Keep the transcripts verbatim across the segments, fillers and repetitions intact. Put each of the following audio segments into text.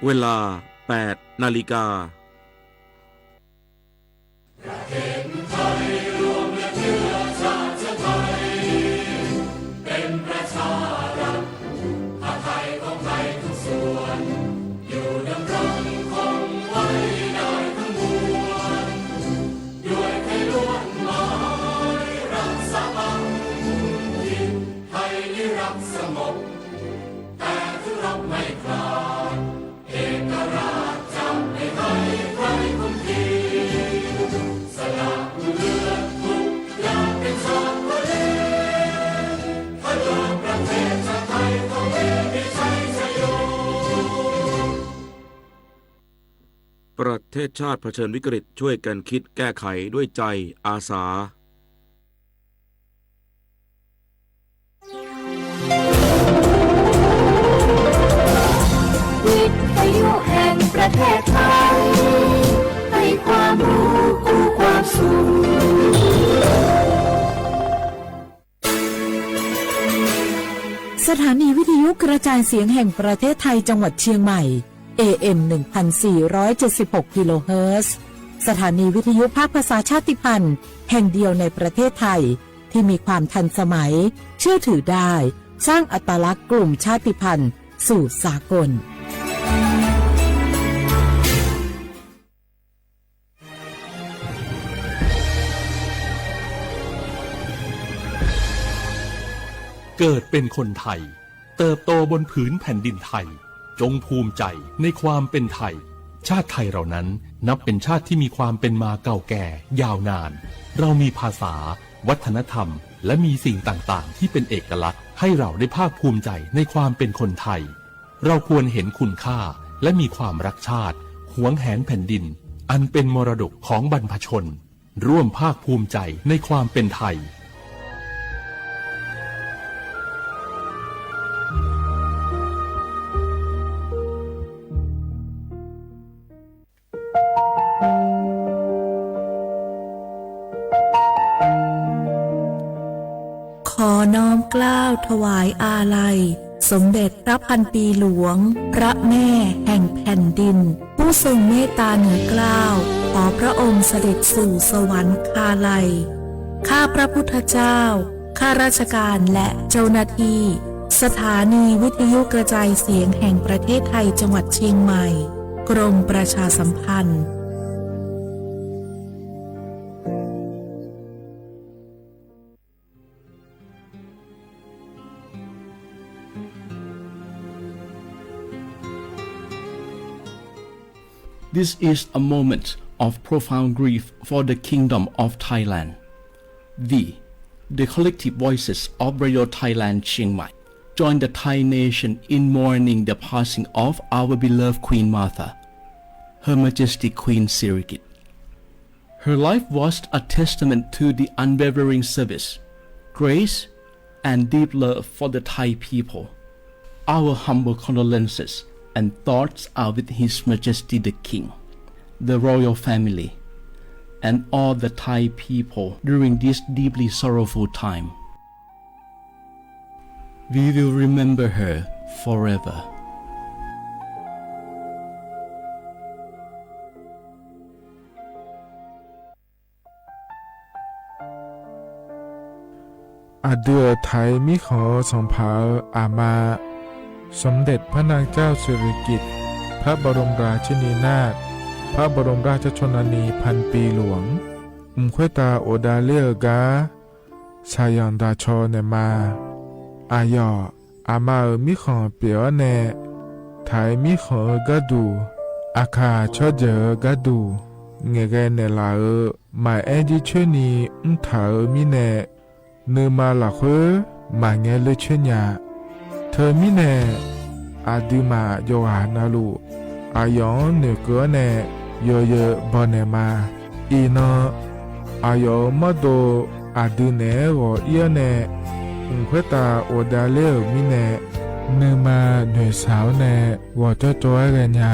เวลา แปดนาฬิกา ประเทศชาติเผชิญวิกฤต ช่วยกันคิดแก้ไขด้วยใจอาสา วิทยุแห่งประเทศไทย ให้ความรู้คู่ความสุข สถานีวิทยุกระจายเสียงแห่งประเทศไทยจังหวัดเชียงใหม่ เอเอ็ม หนึ่งพันสี่ร้อยเจ็ดสิบหก กิโลเฮิรตซ์ สถานีวิทยุภาคภาษาชาติพันธุ์แห่งเดียวในประเทศไทย ที่มีความทันสมัย เชื่อถือได้ สร้างอัตลักษณ์กลุ่มชาติพันธุ์สู่สากล เกิดเป็นคนไทย เติบโตบนผืนแผ่นดินไทย จงภูมิใจในความเป็นไทย ชาติไทยเรานั้นนับเป็นชาติที่มีความเป็นมาเก่าแก่ยาวนาน เรามีภาษา วัฒนธรรม และมีสิ่งต่างๆ ที่เป็นเอกลักษณ์ ให้เราได้ภาคภูมิใจในความเป็นคนไทย เราควรเห็นคุณค่า และมีความรักชาติ หวงแหนแผ่นดิน อันเป็นมรดกของบรรพชน ร่วมภาคภูมิใจในความเป็นไทย ขอน้อมเกล้าถวายอาลัย สมเด็จพระพันปีหลวง พระแม่แห่งแผ่นดิน ผู้ทรงเมตตาเหนือเกล้า ขอพระองค์เสด็จสู่สวรรคาลัย ข้าพระพุทธเจ้า ข้าราชการและเจ้าหน้าที่ สถานีวิทยุกระจายเสียงแห่งประเทศไทยจังหวัดเชียงใหม่ กรมประชาสัมพันธ์ This is a moment of profound grief for the Kingdom of Thailand. We, the collective voices of Radio Thailand Chiang Mai, join the Thai nation in mourning the passing of our beloved Queen Mother, Her Majesty Queen Sirikit. Her life was a testament to the unwavering service, grace, and deep love for the Thai people. Our humble condolences and thoughts are with His Majesty the King, the royal family, and all the Thai people during this deeply sorrowful time. We will remember her forever. Aqdui-euq Thai mirkhanq-eu sanqpaq-euq aqma, สมเด็จพระนางเจ้าสิริกิติ์ พระบรมราชินีนาถ พระบรมราชชนนีพันปีหลวง mq khoertav ghofdav ler-eu gar shaqyanq daqcaw naeqma. Aqyawf, aqma-euq mirkhanq pyeuf-awr nae, Thai mirkhanq-eu gharduq, aqkaq tsawrjeuq-eu gharduq, ngaeqghae naeqlaf-euq maqaer jircoer ni mrtaq-euq mirnae, nuima lafkhoer maqngae ler coer nya. Teumirnae, aqduimaf yawqghaq navluf, aqyawf-anr noeqkeuv-awr nae yawzeu bawnaeq ma. Iqnan, aqyawf-euq mawrdo aqdui naeq-aer ghawq ir-awr nae, mq khoertav ghofdav ler-euq mirnae, nuima noeqshaq-awr nae ghawqcawv cawv-aer ghaenya.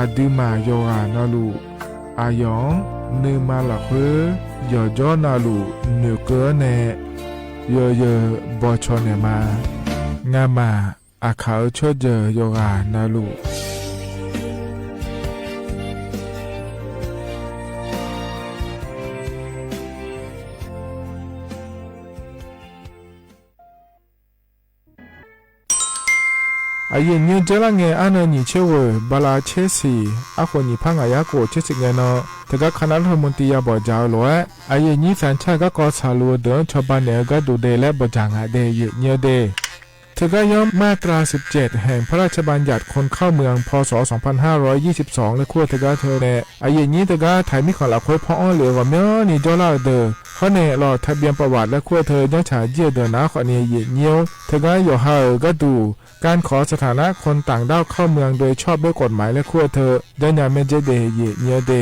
Aqduimaf yawqghaq navluf, aqyawf-anr nuima lafkhoer yawqjawr navluf noeqkeuv-awr nae yawzeu bawcaw naeqma. Ngamaf aqkaq-euq tsawrjeuq yawqghaq navluf, Aqyuif aqnyir dzeur lar ngae, arnan nyiq tser ghoeq bala tser siq, arkhof nyiq par ngaq yar khof tser siq ngae nan, teugar คณะรัฐมนตรี ya bawq dzaq-eu lof-aer, aqyuif aqnyir สัญชาติ garkawv tsaqluf-eu deuq-anr cawba naeq-eu gharduq de laer bawq dzaq ngaq de, aqyuif aqnyir de. Teugar yawr มาตราสิบเจ็ด แห่งพระราชบัญญัติคนเข้าเมือง พ.ศ. สองพันห้าร้อยยี่สิบสอง laer kur-eu teugar teu nae, aqyuif aqnyir teugar taiq mirkhanq lafkhoer paw-anr lef-eu ghawqmyanrni jawrlar-eu deuq, hawr nae lawq ทะเบียนประวัติ laer kur-eu teu janrcaq jir-eu deuq nar khawfni, aqyuif aqnyir-or, teugar yawqha-euq gharduq การขอสถานะคนต่างด้าวเข้าเมืองโดยชอบด้วยกฎหมาย laer kur-eu teu janrnya maerdzer de, aqyuif aqnyir de.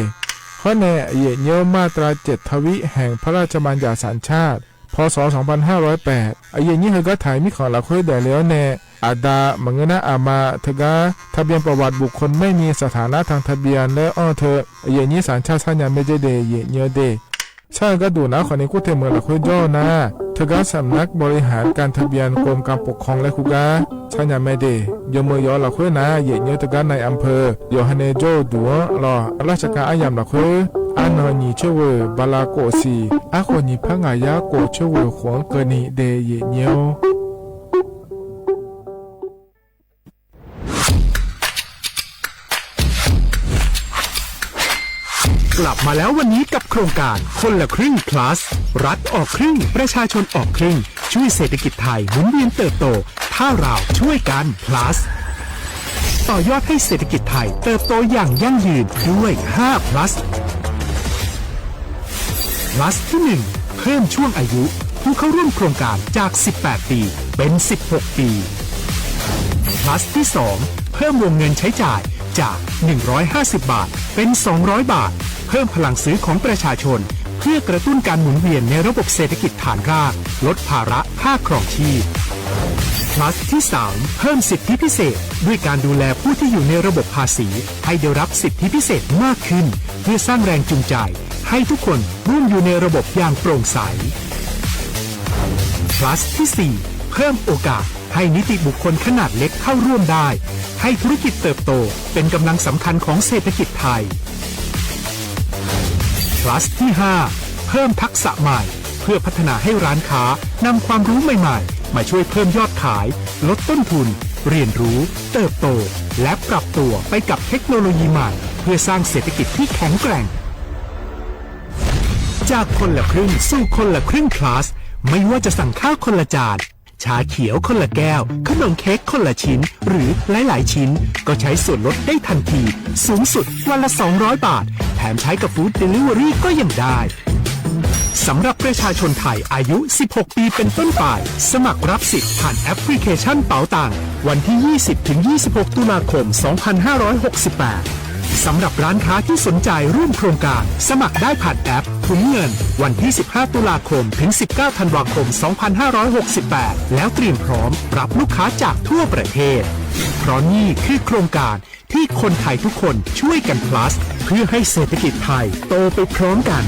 Hawr nae aqyuif aqnyir-or, มาตราเจ็ดทวี แห่งพระราชบัญญัติสัญชาติ พ.ศ. สองพันห้าร้อยแปด aqyuif aqnyir heugar taiq mirkhanq lafkhoer daefle-awr nae, aqda maqngeur nar aqma teugar ทะเบียนประวัติบุคคลไม่มีสถานะทางทะเบียน laer anr-eu teu, aqyuif aqnyir สัญชาติ sarnya maerdzer de, aqyuif aqnyir de. Sar-eu gharduq nar khawfni kur teumeuq lafkhoer jawr-eu nar, teugar สำนักบริหารการทะเบียน กรมการปกครอง laer kur gar sarnya maerde. Yawmeuq yawf-eu lafkhoer nar, aqyuif aqnyir teugar นายอำเภอ yawqha nae jawr-eu duq-anr lawq, ราชการ aryamq lafkhoer, arnan nyiq tser ghoeq bala khof siq, arkhof nyiq par ngaq yar khof tser ghoeq khof-anr keuvni de, aqyuif aqnyir-or. กลับมาแล้ววันนี้กับโครงการคนละครึ่ง plus รัฐออกครึ่ง ประชาชนออกครึ่ง ช่วยเศรษฐกิจไทยหมุนเวียนเติบโต ถ้าเราช่วยกัน plus ต่อยอดให้เศรษฐกิจไทยเติบโตอย่างยั่งยืนด้วย ห้า plus plus ที่ หนึ่ง เพิ่มช่วงอายุ ผู้เข้าร่วมโครงการจาก สิบแปด ปี เป็น สิบหก ปี plus ที่ สอง เพิ่มวงเงินใช้จ่ายจาก หนึ่งร้อยห้าสิบ บาท เป็น สองร้อย บาท เพิ่มพลังซื้อของประชาชน เพื่อกระตุ้นการหมุนเวียนในระบบเศรษฐกิจฐานราก ลดภาระค่าครองชีพ plus ที่ สาม เพิ่มสิทธิพิเศษ ด้วยการดูแลผู้ที่อยู่ในระบบภาษี ให้ได้รับสิทธิพิเศษมากขึ้น เพื่อสร้างแรงจูงใจ ให้ทุกคนร่วมอยู่ในระบบอย่างโปร่งใส plus ที่ สี่ เพิ่มโอกาสให้นิติบุคคลขนาดเล็กเข้าร่วมได้ ให้ธุรกิจเติบโตเป็นกำลังสำคัญของเศรษฐกิจไทย plus ที่ ห้า เพิ่มทักษะใหม่ เพื่อพัฒนาให้ร้านค้านำความรู้ใหม่ๆ มาช่วยเพิ่มยอดขาย ลดต้นทุน เรียนรู้ เติบโต และปรับตัวไปกับเทคโนโลยีใหม่ เพื่อสร้างเศรษฐกิจที่แข็งแกร่ง จากคนละครึ่งสู่คนละครึ่ง plus ไม่ว่าจะสั่งข้าวคนละจาน ชาเขียวคนละแก้ว ขนมเค้กคนละชิ้น หรือหลายๆ ชิ้น ก็ใช้ส่วนลดได้ทันที สูงสุดวันละ สองร้อย บาท แถมใช้กับ Food Delivery ก็ยังได้ สำหรับประชาชนไทยอายุ สิบหก ปีเป็นต้นไป สมัครรับสิทธิ์ผ่านแอปพลิเคชันเป๋าตัง วันที่ ยี่สิบ ถึง ยี่สิบหก ตุลาคม สองพันห้าร้อยหกสิบแปด สำหรับร้านค้าที่สนใจร่วมโครงการ สมัครได้ผ่านแอปถุงเงิน วันที่ สิบห้า ตุลาคม ถึง สิบเก้า ธันวาคม สองพันห้าร้อยหกสิบแปด แล้วเตรียมพร้อมรับลูกค้าจากทั่วประเทศ เพราะนี่คือโครงการที่คนไทยทุกคนช่วยกัน plus เพื่อให้เศรษฐกิจไทยโตไปพร้อมกัน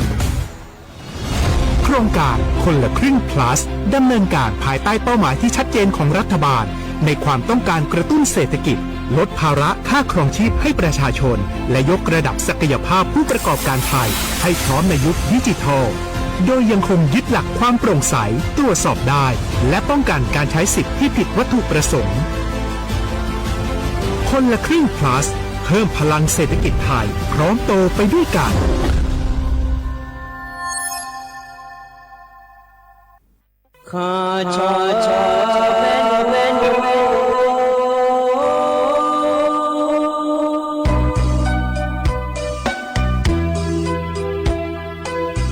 โครงการคนละครึ่ง plus ดำเนินการภายใต้เป้าหมายที่ชัดเจนของรัฐบาล ในความต้องการกระตุ้นเศรษฐกิจ ลดภาระค่าครองชีพให้ประชาชน และยกระดับศักยภาพผู้ประกอบการไทยให้พร้อมในยุคดิจิทัล โดยยังคงยึดหลักความโปร่งใส ตรวจสอบได้ และป้องกันการใช้สิทธิ์ที่ผิดวัตถุประสงค์ คนละครึ่ง plus เพิ่มพลังเศรษฐกิจไทย พร้อมโตไปด้วยกัน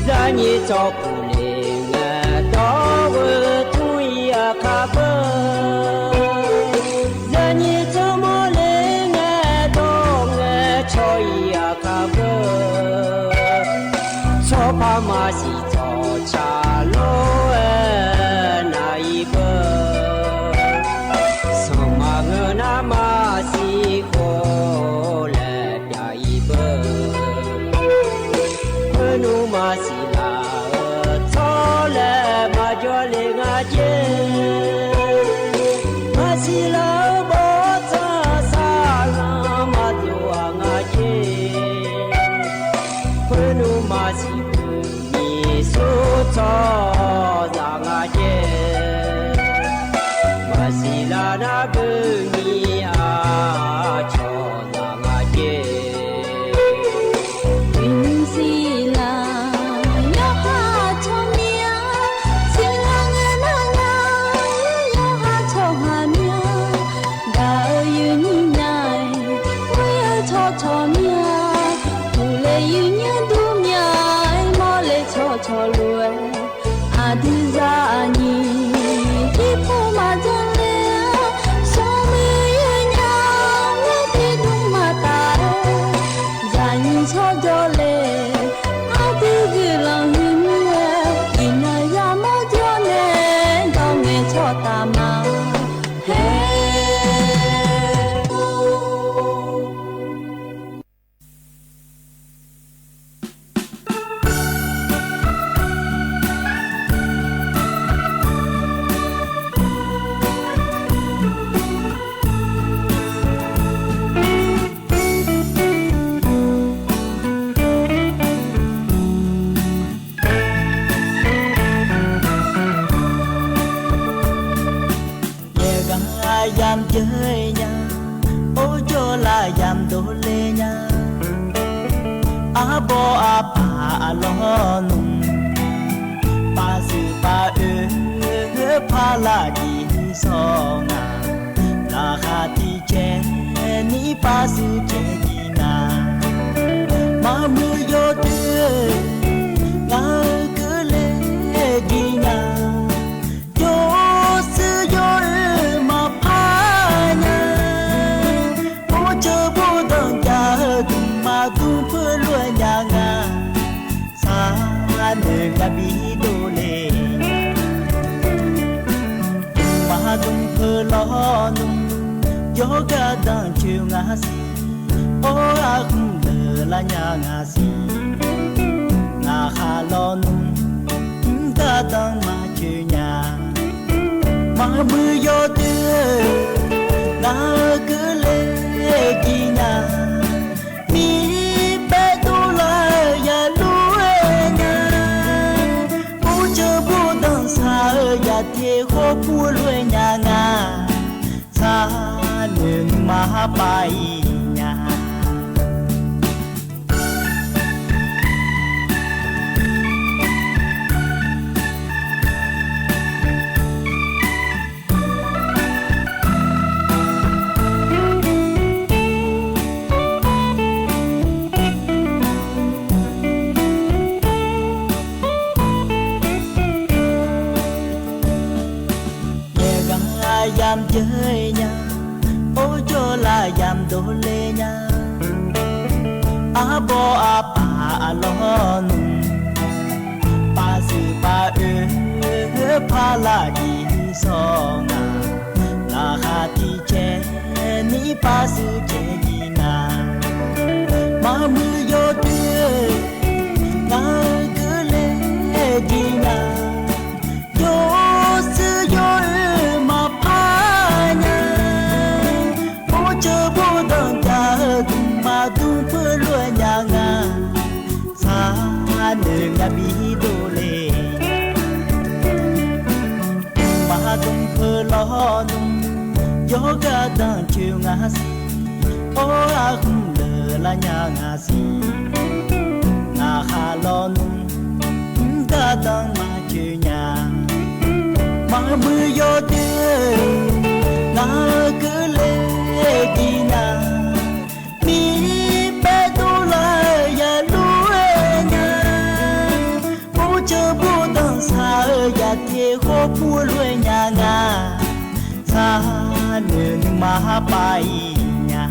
Zaqnyiq tsawrkuf le ngae, dawr-eu tmr-iq aqkar beu. Zaqnyiq tsawrmawr le ngae, dawr ngae, cawq-iq aqkar beu. Tsawrpar maqsiq tsawqtsaq lor-aer, naq-iq beu. jeur nya, or jawrlav yamq dovle nya. Arbawr arpaq aqlawq nmr, paqshuif paq oe, parlar jeq sawr nga. Laqkhaq tiq cae ni paqshuif cae jeq nga. Maqmuiq yawdoer, ngaq-euq keuvle jeq nya. Jawrshuir yawr-eu maqpar nya. Or ceuq bof danqjav-eu dmqma dmq peulof-aer nya nga. Sar noeq myav bi dovle. Dmqma dmq peulof nmr, yawr gardanq coeq nga siq. Or arkhmq deuq lar nya nga siq. Ngaq khaqlawq nmr, mr gardanq maqcoeq nya. Maqmuiq yawdoer, ngaq-euq keuvle jeq nya. Mirpaev dovlar-eu yalof-aer nya. Or ceuq bof danqsar-eu yaqteq khawr purlof-aer nya nga. Sar noeq nuima pav-ir nya. Yaeq ghaq yamq jeur nya, or jawrlav yamq dovle nya. Arbawr arpaq aqlawq nmr, paqshuif paq oe, parlar jeq sawr nga. Laqkhaq tiq cae ni paqshuif cae jeq nga. Maqmuiq yawdoer, ngaq-euq keuvle jeq nya. Jawrshuir yawr-eu maqpar nya. Or ceuq bof danqjav-eu dmqma dmq peulof-aer nya nga. Sar noeq myav bi dovle. Dmqma dmq peulof nmr, yawr gardanq coeq nga siq. Or arkhmq deuq lar nya nga siq. Ngaq khaqlawq nmr, mr gardanq maqcoeq nya. Maqmuiq yawdoer, ngaq-euq keuvle jeq nya. Mirpaev dovlar-eu yalof-aer nya. Or ceuq bof danqsar-eu yaqteq khawr purlof-aer nya nga. Sar noeq nuima pav-ir nya.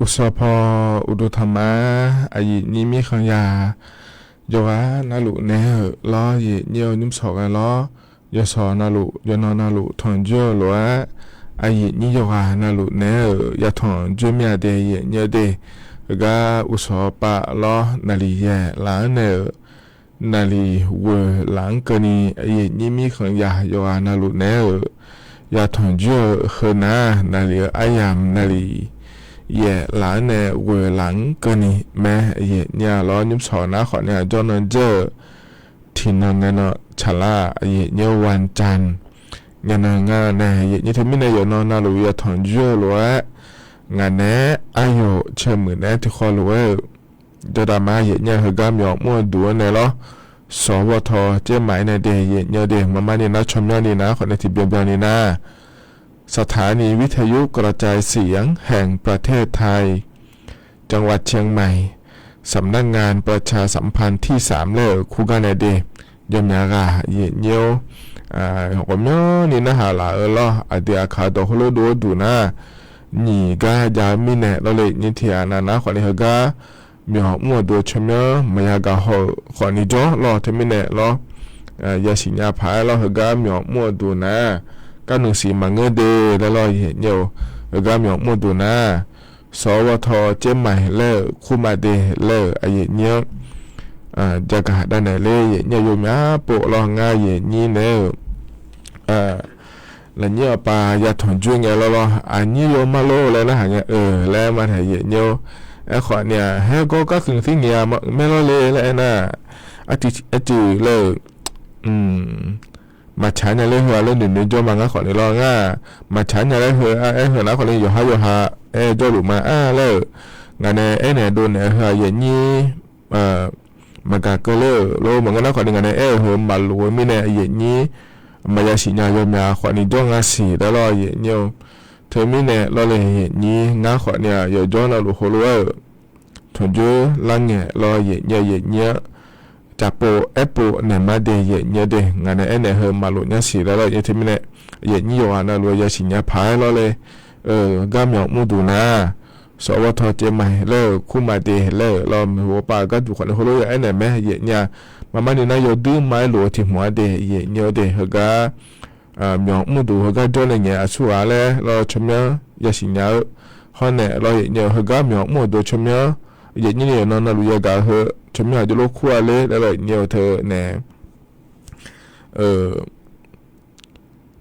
Uqsawq paw uqduq tanqma, aqyuif nyir mirkhanq yaq yawqghaq navluf naeq-aer-euq lawr, aqyuif nyir-eu nymr sawq ghae lawr, yawsawq navluf yawqnan navluf tanqjoer-eu lof-aer, aqyuif nyir yawqghaq navluf naeq-aer-euq yatanq joer mir-a de, aqyuif nyir-eu de. Heugar uqsawq pav lawr, naqliq yaeq laf-anr naeq-euq, naqliq ghoeq laf-anr keuvni, aqyuif nyir mirkhanq yaq yawqghaq navluf naeq-aer-euq yatanq joer-eu heunar, naqliq-eu aryamq naqliq yaeq laf-anr nae ghoeq laf-anr keuvni mae, aqyuif nyir-a lawr, nymr sawq nar khawf nae aqjawr nan dzer-euq tiqnan ngae nan tsaqlar, aqyuif nyir-eu วันจันทร์ ngae nan ngar nae, aqyuif nyir teumirnae yawqnan navluf yatanq joer-eu lof-aer, ngaq naeq-aer aryawq cae muiq naeq-aer tiqkhawv lof-aer-euq jawrdav ma, aqyuif nyir-a heugar myawq mr-eu duq-anr nae lawr, sawq bawtaw caer maq-aer nae de, aqyuif nyir-eu de, marmar ni nar tsawrmyanr ni nar khawf nae tiqbyan byan ni nar สถานีวิทยุกระจายเสียงแห่งประเทศไทย จังหวัดเชียงใหม่ สำนักงานประชาสัมพันธ์ที่สาม laer-euq kurgar nae de, jawrmyaq ghaq aqyuif nyir-or, ghawqmyanrni narhaq laf-eu lawr, aqdui aqkaq dawq heulof dov-eu duq nar, nyiq gar jav-eu mirnae lawrle, nyir tiq ghaq nav nar khawf ni heugar myawq mr-eu duq tsawrmyanr maqya gaq haw-euq khawf ni jawr lawr, teumirnae lawr, yasiq nya paq-aer lawr, heugar myawq mr-eu duq nar, Garnmq siq maqngeur de laer lawr yaeqnyir-eu, heugar myawq mrduq nar, sawq-awr ghawrtaw caermaiq laer-euq kurma de laer-euq aqyaeqnyir-anr jagaq davnaeq ler yaeqnyir-eu yawmyaq pov lawr ngar yaeqnyir naeq-euq lafnyir awqpav ya tanqjoer ngae lawr lawr, aqnyir yaw mar lor laer narhaq ngae-euq laer ma taeq yaeqnyir-or. Aerkhawf ni-aq, haer gawr garkeuv tir ngaeq-a maer lawr le laer aernar, arcuiv laer-euq maqtsaq nya laer heu-a laer noeqnoeq jawr ma ngar khawf ni lawr ngar, maqtsaq nya laer heu-a aer heu nar khawf ni yawqhar yawqha aer jawrluf ma-a laer-euq, ngaq nae aernaeq dovnaeq heu-aq yaeqnyir maqgaq keuv ler-euq lor maqngeur nar khawf ni ngaq nae aer-euq heu maqlof-eu mirnae yaeqnyir maqya siqnya yawmyaq khawf ni jawr nga siq laer lawr yaeqnyir-eu. Teumirnae lawr le yaeqnyir ngar khawf ni-aq yawqjawr navluf heulof-aer-euq tanqjoer lar ngaeq lawr yaeqnyir-eu yaeqnyir-anr caqpov aerpov naeq mar de yaeqnyir-eu de, ngaq nae aernaeq heu maqlof nya siq laer lawr yaeqnyir teumirnae yaeqnyir yawqghaq navluf-eu ya siqnya paq-aer lawr le. Garmyawq mrduq nar, sawq-awr ghawrtaw caermaiq laer-euq kurma de laer-euq lawr, meuq-awr pav-eu gharduq khawf ni heulof ya aernaeq mae yaeqnyir-a. Maqmar ni nar yawduir ma-aer lof-eu tiq hmq-a de yaeqnyir-eu de heugar myawq mrduq heugar jawr nae ngaeq aqsur ghaq laer lawr tsawrmyanr ya siqnya-eu hawr nae lawr yaeqnyir-eu heugar myawq mr-euq dov tsawrmyanr yaeqnyir ni yawqnan navluf yagaq-eu heu tsawrmyanr aqjox lof kur-a ler laer lawr yaeqnyir-eu teu nae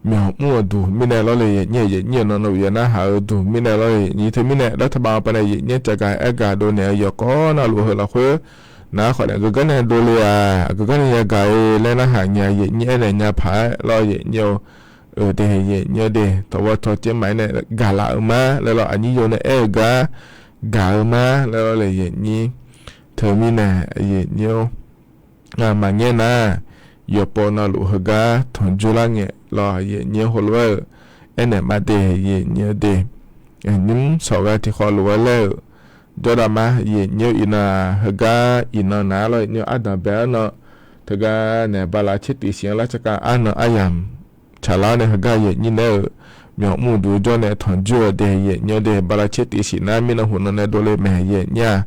myawq mr-euq duq mirnae lawr le yaeqnyir-a yaeqnyir-eu nan navluf ya narhaq-eu duq mirnae lawr le yaeqnyir teumirnae lar taqbav-anr pavnae yaeqnyir caqgaq aergaq dovnaeq-eu yawqkawv navluf heu lafkhoer nar khawf nae geugar nae dov le-aq, geugar nae yagaq-e laer narhaq nya yaeqnyir aernaeq nya paq-aer lawr yaeqnyir-eu de yaeqnyir-eu de tawqghawr tawqcaer maqaer nae gaqlaf-eu ma laer lawr aqnyir yaw nae aer-eu gar gaq-eu ma laer lawr le yaeqnyir teumirnae yaeqnyir-or. Maqngaer nar, yawqpov navluf heugar tanqjoer lar ngae lawr yaeqnyir heulof-aer-euq aernaeq mar de yaeqnyir-eu de. Nymr sawq ghae tiqkhawf lof-aer laer-euq jawrdav ma yaeqnyir-eu iqnan heugar iqnan nar lawr yaeqnyir-eu ardanq bae-anr nan teugar nae bala tser tif siq-anr lar tsawrkhav arnan aryamq tsaqlar nae heugar yaeqnyir naeq-euq myawq mr-eu duq jawr nae tanqjoer-eu de yaeqnyir-eu de bala tser tif siq nar mirnan huq nan nae dovle mae yaeqnyir-a.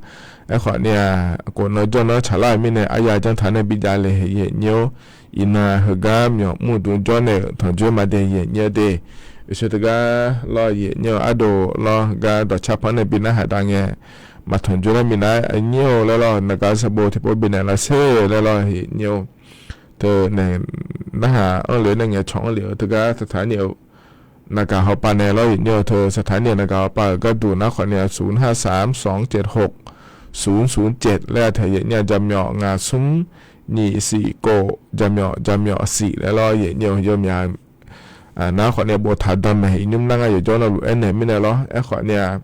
Aerkhawf ni-aq, khof nan jawr nan tsaqlar-eu mirnae arya janr taq nae bijav le yaeqnyir-or. Iqnan heugar myawq mr-eu duq jawr nae-euq tanqjoer ma de yaeqnyir-eu de. Uqshoe teugar lawr yaeqnyir-eu ardov lawr gar dawqcar panr nae bi narhaq dav ngae, maq tanqjoer lar minav nyir-or laer lawr naqgaq sanqbof tiqpov bifnaeq laf sher laer lawr yaeqnyir-or. Teu nae narhaq-anr le nae ngaeqcawq-anr le-eu teugar saqtaq ni-eu naqgaq hawpav nae lawr yaeqnyir-eu teu saqtaq ni-eu naqgaq hawpav-euq gharduq nar khawf ni-aq sufnar saqmr sawq-anr caev hoq sufnar sufnar caev laer-a taeq yaeqnyir-a jaqmyawf ngaq smr nyiq siq kof jaqmyawf jaqmyawf siq laer lawr yaeqnyir-eu yawmyaq nar khawf ni-aq boftaq dan mae iqnymr nar ngar yawqjawr navluf aernaeq mirnae lawr. Aerkhawf ni-aq,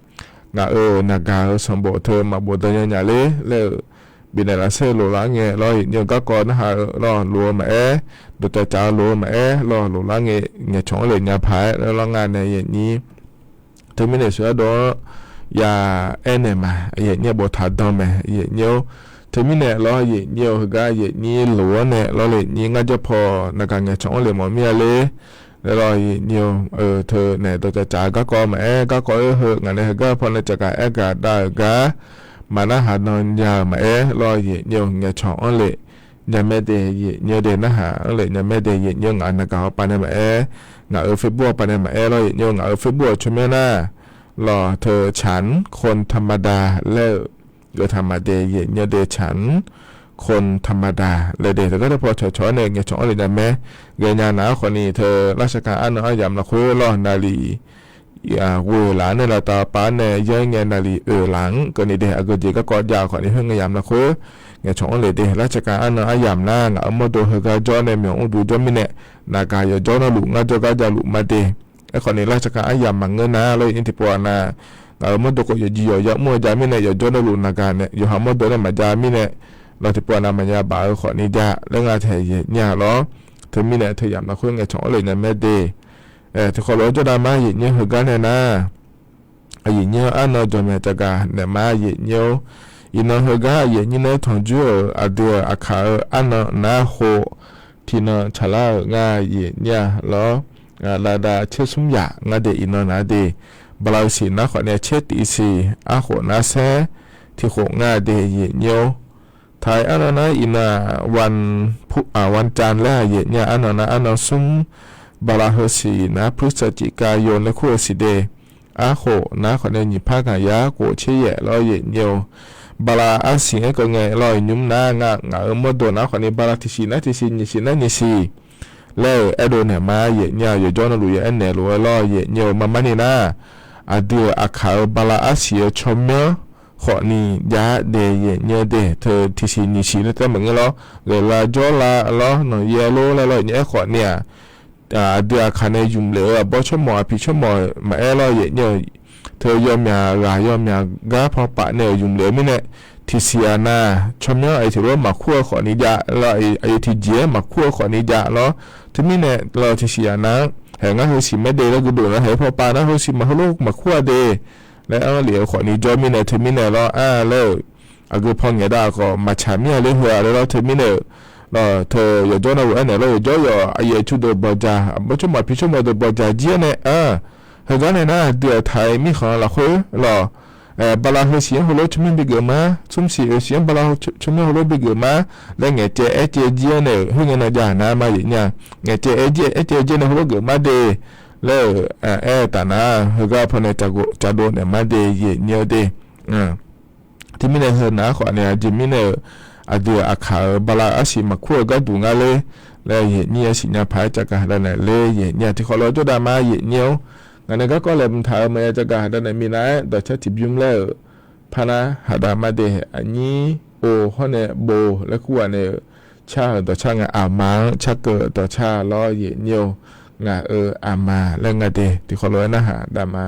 ngaq-euq naqgaq-eu sanqbof teu maqbof dan nya nya ler laer-euq bifnaeq laf sher-eu lof lar ngae lawr yaeqnyir-eu garkawv narhaq-eu lawr lof-eu maqaer, dawqcawq caf-eu lof-eu maqaer lawr lof lar ngae ngaeqcawq-anr le nya paq-aer laer lawr ngar nae yaeqnyir teumirnae sheuq ardov-anr ya aernaeq ma yaeqnyir boftaq dan mae yaeqnyir-or. Teumirnae lawr yaeqnyir-eu heugar yaeqnyir lof-anr nae lawr le nyir ngar jawr paw naqgaq ngaeqcawq-anr le mawf mir-a ler laer lawr yaeqnyir-eu teu nae dawqcawq caf-eu garkawv maqaer garkawv-eu heu ngaq nae heugar paw nae caqgaq aergaq dav-euq gar maqnar haq nan nya-euq maqaer lawr yaeqnyir-eu ngaeqcawq-anr le nya mae de yaeqnyir-eu de narhaq-anr le nya mae de yaeqnyir-eu ngaq-euq naqgaq hawpav nae maqaer, ngaq-euq Facebook hawpav nae maqaer lawr yaeqnyir-eu ngaq-euq Facebook-euq tsawrmyanr nar lawr teu ฉันคนธรรมดา laer-euq geuf taq ma de yaeqnyir-eu de ฉันคนธรรมดา laer de teugar teu paw cawqcawq-anr nae ngaeqcawq-anr le nya mae. Ghaenya nar-ar khawf ni teu lar shaqkaq arnan aryamq lafkhoer lawr naqliq ghoeq laf-anr nae lavtav pav-anr nae yanr ngae naqliq oeq laf-anr keuvni de aqgeu jeq garkawv jav khawf ni khoer ngae yamq lafkhoer ngaeqcawq-anr le de lar shaqkaq arnan aryamq nar ngaq-euq mawrdo heugar jawr nae myawq mr duq jawr mirnae naqgaq yawqjawr navluf ngar jawrgar javluf ma de. Aerkhawf ni lar shaqkaq aryamq maqngeur nar lawr yaeqnyir tiqpov-aq nar ngaq-euq mawrdo khawf yawqjeq yawqya mr-eu jav mirnae yawqjawr navluf naqgaq nae yawqha mawrdo nae maqjav mirnae lawr tiqpov-aq nar maqnya baf-eu khawf ni jav laer ngar taeq yaeqnyir-a lawr. Teumirnae teu yamq lafkhoer ngaeqcawq-anr le nya mae de. Tiqkhawf lof-aer jawrdav mar yaeqnyir heugar nae nar aqyaeqnyir arnan jawqmaeq caqgaq naeq ma yaeqnyir-or. Iqnan heugar aqyaeqnyir nae tanqjoer-euq aqdui-euq aqkaq-eu arnan nar khof tiqnan tsaqlar-euq ngar yaeqnyir-a lawr. Lavdav tser smr yaq ngar de iqnan nar de bala-eu siq nar khawf nae tser tif siq arkhof nar saer tiqkhof ngar de yaeqnyir-or. Taq-aer arnan nar iqnan-aq วันจันทร์ laer-aq yaeqnyir-a arnan nar arnan smr Bala heusiq nar พฤศจิกายน laer kur-eu siq de. Arkhof nar khawf nae nyiq par gaqyar khof tser yaef lawr yaeq nyae-eu. Bala arsiq-anr keuv ngae lawr nymr nar nga ngaq-euq mawrdo nar khawf ni bala tiqsiq nar tiqsiq nyiqsiq nar nyiqsiq laer-euq aerdov naeq ma yaeq nyae-eu. Yawqjawr navluf ya aernaeq lof-aer lawr yaeq nyae-eu marmarni nar, aqdui-euq aqkaq-euq bala arsiq-eu tsawrmyanr khawf ni jav daef yaeq nyae-eu de. Teu tiqsiq nyiqsiq laer taef maqngeur lawr, ghaeqlav jawrlav lawr nanqyaer lor laer lawr yaeq nyae aerkhawf ni-aq, aqdui aqkaq nae ymq lef-eu aqbawr tsawrmawq aqpiq tsawrmawq maqaer lawr yaeq nyae-eu. Teu yawmyaq ghaq yawmyaq gar paw paf nae-euq ymq lef-eu mirnae, tiqsiq aqnav tsawrmyanr aqyuif tiq lof-aer maqkur-eu khawf ni jav lawr, aqyuif tiqjeq-aer maqkur-eu khawf ni jav lawr. Teumirnae lawr tiqsiq aqnav-anr haeq ngar heusiq maer de laer guvdov nar haeq paw paf nar heusiq maq heulof maqkur-a de laer anr lef-eu khawf ni jawr mirnae teumirnae lawr ar laer-euq aqgeu paw ngaeq dav khawf maqtsaq mir-a ler heu-a laer lawr teumirnae-euq lawr teu yawqjawr navluf aernaeq lawr yawqjawr yawq aqyuif aqtsu deuq bawqdzaq aqbawr tsawrmawq aqpiq tsawrmawq deuq bawqdzaq jir-aer nae, heugar nae nar aqdui-euq taq-euq mirkhanq lafkhoer lawr, bala heusiq-anr heulof tsawrmyanr bigeuf ma, tsmrsiq heusiq-anr bala tsawrmyanr heulof bigeuf ma laer ngaeqcaev aercaev jir-aer nae-euq khoerngae nav jav nar ma yaeq nyae. Ngaeqcaev aercaev jir-aer nae heulof geuf ma de laer-euq aer-eu taf nar heugar paw nae caqdov naeq ma de yaeq nyae-eu de. Teumirnae heu nar khawf nae aqjeq mirnae-euq aqdui-euq aqkaq-euq bala arsiq maqkur-eu gharduq nga ler laer yaeq nyir-aer siqnya paq-aer caqgaq haqdav naeq ler yaeq nyae tiqkhawf lof-aer jawrdav ma yaeq nyae-or. Ngaq nae garkawv laeqhmq taq-euq maqya caqgaq haqdav naeq minav-aer dawqcar tiqbymr laer-euq par nar haqdav ma de. Aqnyir o hawr nae bo laer kur ghaq nae-euq car-euq dawqcar nga aqma-anr carkeuv dawqcar lawr yaeq nyae-or. Ngaq-euq aqma laer nga de tiqkhawf lof-aer narhaq dav ma.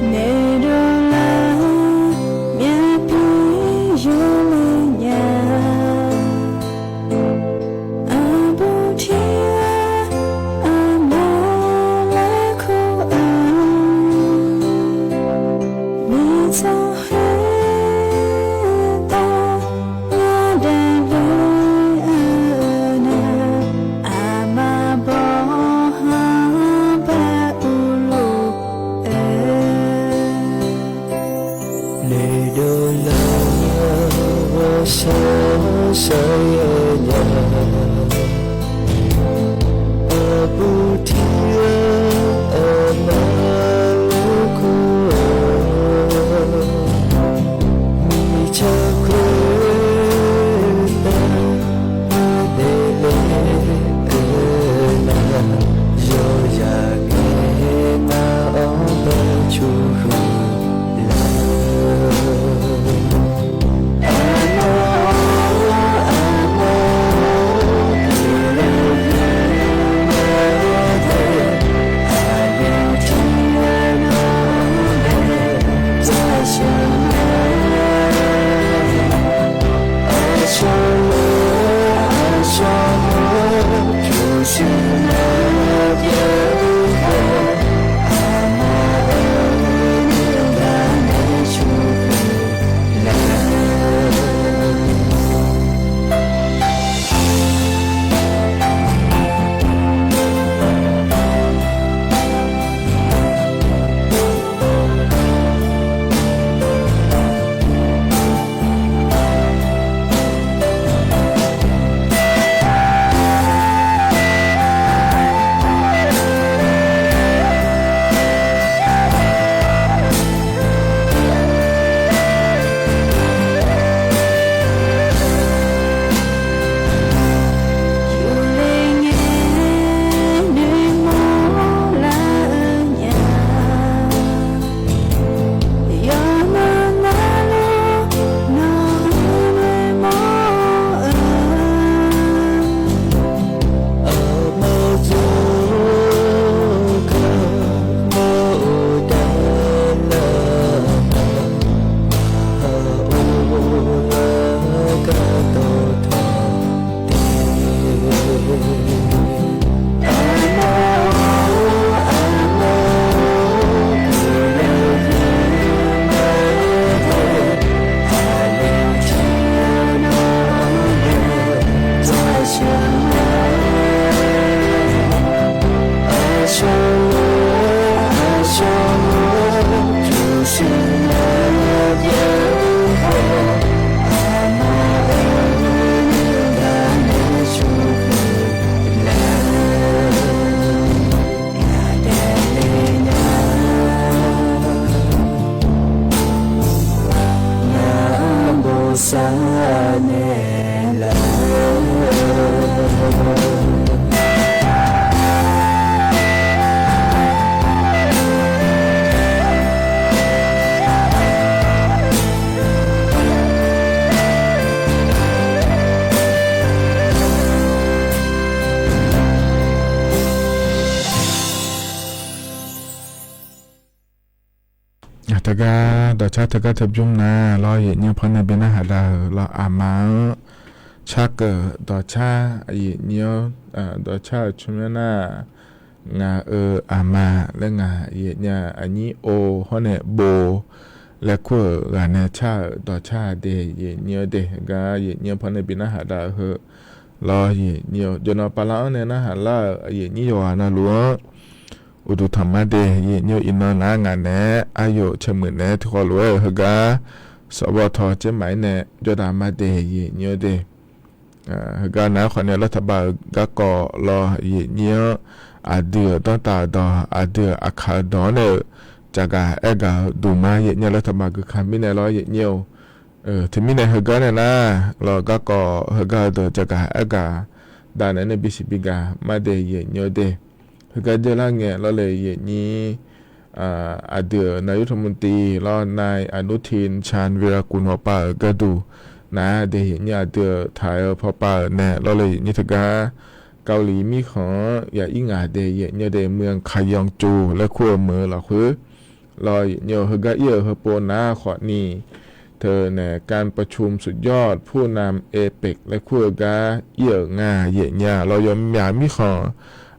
Naeq dovlar myavpyr yawlaeq nya. Aqbur tiq ghaq aqma laer kur-eu, miqdzaq khoertav ngar daefle-eu nar, aqma bawq ha bar urluf-eu. Naeq dovlar ghawqshaq shaqyaer nya. Aqbur tiq ghaq aqma laer kur-eu, miqdzaq khoertav ngar daefle-eu nar, yawzaq ngaeq nar-awr bae cuqhuiq lar-eu. Aqma-or, aqma-or, sar naeq laf-eu. Teugar dawqcar teugar teubymr nar lawr, yaeqnyir pannae bi narhaq dav-euq lawr, aqma-anr carkeuv dawqcar, yaeqnyir-anr dawqcar-euq tsawrmyanr nar, ngaq-euq aqma laer ngaq yaeqnyir aqnyir o hawr nae bo laer kur-euq ghaq nae car-euq dawqcar de yaeqnyir-anr de. Heugar yaeqnyir-anr pannae bi narhaq dav-eu heu lawr, yaeqnyir-eu jawrnan pavlar-anr nae narhaq lar-euq yaeqnyir yawqghaq navluf-anr uqduq tanqma de yaeqnyir-eu. Iqnan nar ngaq naeq-aer aqyawf caermuiq naeq-aer tiqkhawf lof-aer-euq heugar sawqbawq taw caermaf-ir nae jawrdav ma de yaeqnyir-eu de. Heugar nar khawf ni laer taqbav-euq garkawv lawr, yaeqnyir-anr aqdui-euq danrtav-euq dawq, aqdui-euq aqkaq-eu dawq-anr nae-euq jaqgaq aergaq-eu duq ma yaeqnyir laer taqbav guika mirnae lawr, yaeqnyir-eu. Teumirnae heugar nae nar lawr, garkawv heugar-eu deuq jaqgaq aergaq dav naeq-aer nae bisiq bigaq ma de yaeqnyir-eu de. Heugar jeurlar ngae lawr le yaeqnyir, aqdui-euq นายกรัฐมนตรี lawr นายอนุทิน ชาญวีรกูล hawpav-euq gharduq nar de yaeqnyir, aqdui-euq taq-eu pawpav-euq nae lawr le yaeqnyir teugar Kali mirkhanq-anr ya'ir ngaq de yaeqnyir de, เมืองคายองจู laer kur-eu meuq-eu lafkhoer lawr, yaeqnyir-eu heugar ir-euq heupov nar khawf ni teu nae การประชุมสุดยอดผู้นำ APEC laer kur-eu gar ir-euq nga yaeqnyir-a. Lawr yawmyaq mirkhanq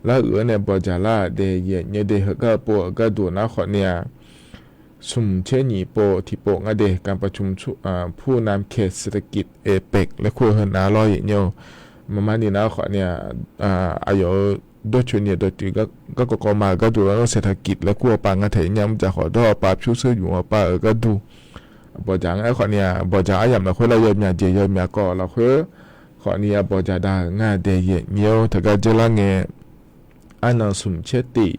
lar uiq-anr nae bawqjaq lar-euq de yaeqnyir de. Heugar heupov-euq gharduq nar khawf ni-a smq tser nyiq pov tiqpov nga de การประชุมสุดยอดผู้นำเขตเศรษฐกิจ APEC laer kur-eu heu nar lawr yaeqnyir-eu. Maqmar ni nar khawf ni-a, aqyawf-euq dawrcoeni dawqtuiv garkawv kawv ma-euq gharduq lawr เศรษฐกิจ laer kur-eu pav nga taef yaeqnyir-a, mrjaq khawf dawr-eu pav pyurshuir yuf-eu pav-euq gharduq bawqjaq nga. Aerkhawf ni-a bawqjaq aryamq lafkhoer lawr yawmyaq jeq yawmyaq kawv lafkhoer khawf ni-a bawqjaq dav-euq nga de yaeqnyir-or. Teugar jeurlar ngae arnan smq tser tif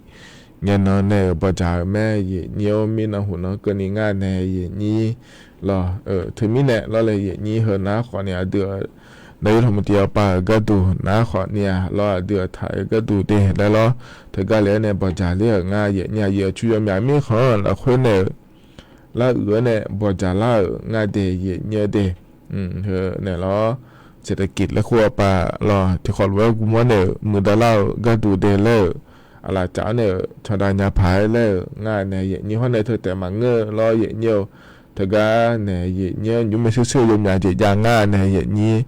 ngaenan nae-euq bawqjaq-euq mae yaeqnyir-or. Mirnan huqnan keuvni nga nae yaeqnyir lawr, teumirnae lawr le yaeqnyir heu nar khawf ni aqdui-euq นายกรัฐมนตรี hawpav-euq gharduq nar khawf ni-a lawr, aqdui-euq taq-eu gharduq de laer lawr, teugar le-aer nae bawqjaq ler-euq nga yaeqnyir-a. Yaeq-euq cu yawmyaq mirkhanq-anr lafkhoer nae-euq lar uiq-anr nae bawqjaq lar-euq nga de yaeqnyir-eu de. Heu naeq lawr เศรษฐกิจ laer kur-eu pav lawr tiqkhawf lof-aer guvmawr nae-euq muiqdav lar-euq gharduq de laer-euq aqlaf caf-anr nae-euq candav nya paq-aer laer-euq nga nae yaeqnyir hawr nae teu taef maqngeur-eu lawr yaeqnyir-eu. Teugar nae yaeqnyir-anr nymr maershuir shuir-eu yawmyaq jeq jav nga nae yaeqnyir.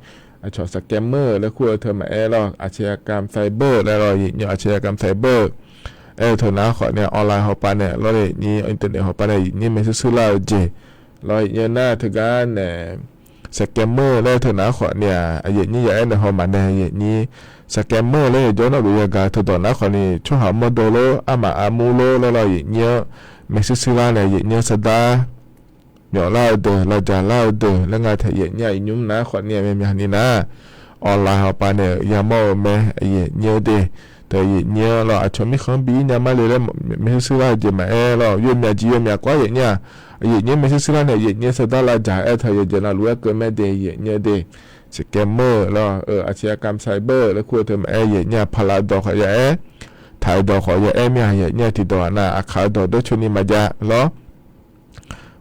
Aqcawq สแกมเมอร์ laer kur-eu teu maqaer lawr, อาชญากรรมไซเบอร์ laer lawr yaeqnyir-eu. อาชญากรรมไซเบอร์ aer-eu teu nar khawf ni-a online hawpav nae lawr le yaeqnyir, internet hawpav nae yaeqnyir maershuir shuir lar-eu jeq lawr yaeqnyir nar teugar nae สแกมเมอร์ laer-eu teu nar khawf ni-a yaeqnyir ya aer nae hawmaf nae yaeqnyir สแกมเมอร์ laer yawqjawr navluf yagaq-eu teudawq nar khawf ni tsawrhaq mawrdov lor armaf armur lor laer lawr yaeqnyir-anr maershuir shuir lar nae yaeqnyir-anr sardar myawf lar-eu deuq lavdzaq lar-eu deuq laer nga taef yaeqnyir-a. Iqnymr nar khawf ni-a myav myaq ni nar online hawpav nae-euq yamawr-eu mae yaeqnyir-eu de. Teu yaeqnyir-anr lawr aqcawq mirkhanq-anr bi-ir nya ma le laer maershuir shuir lar-eu jeq maqaer lawr, yawmyaq jeq yawmyaq kawv-ar yaeqnyir-a. Yaeqnyir maershuir shuir lar nae yaeqnyir sardar lavdzaq aer teu yawqjeq navluf-aer keuv mae de yaeqnyir-eu de. สแกมเมอร์ lawr อาชญากรรมไซเบอร์ laer kur-eu teu maqaer yaeqnyir-a. Paqlaf dawq khawf ya aer, taq-eu dawq khawf ya aer mir-a yaeqnyir-a. Tiqdawq-aq nav aqkaq-eu dawq dawrcoeni maqjav lawr.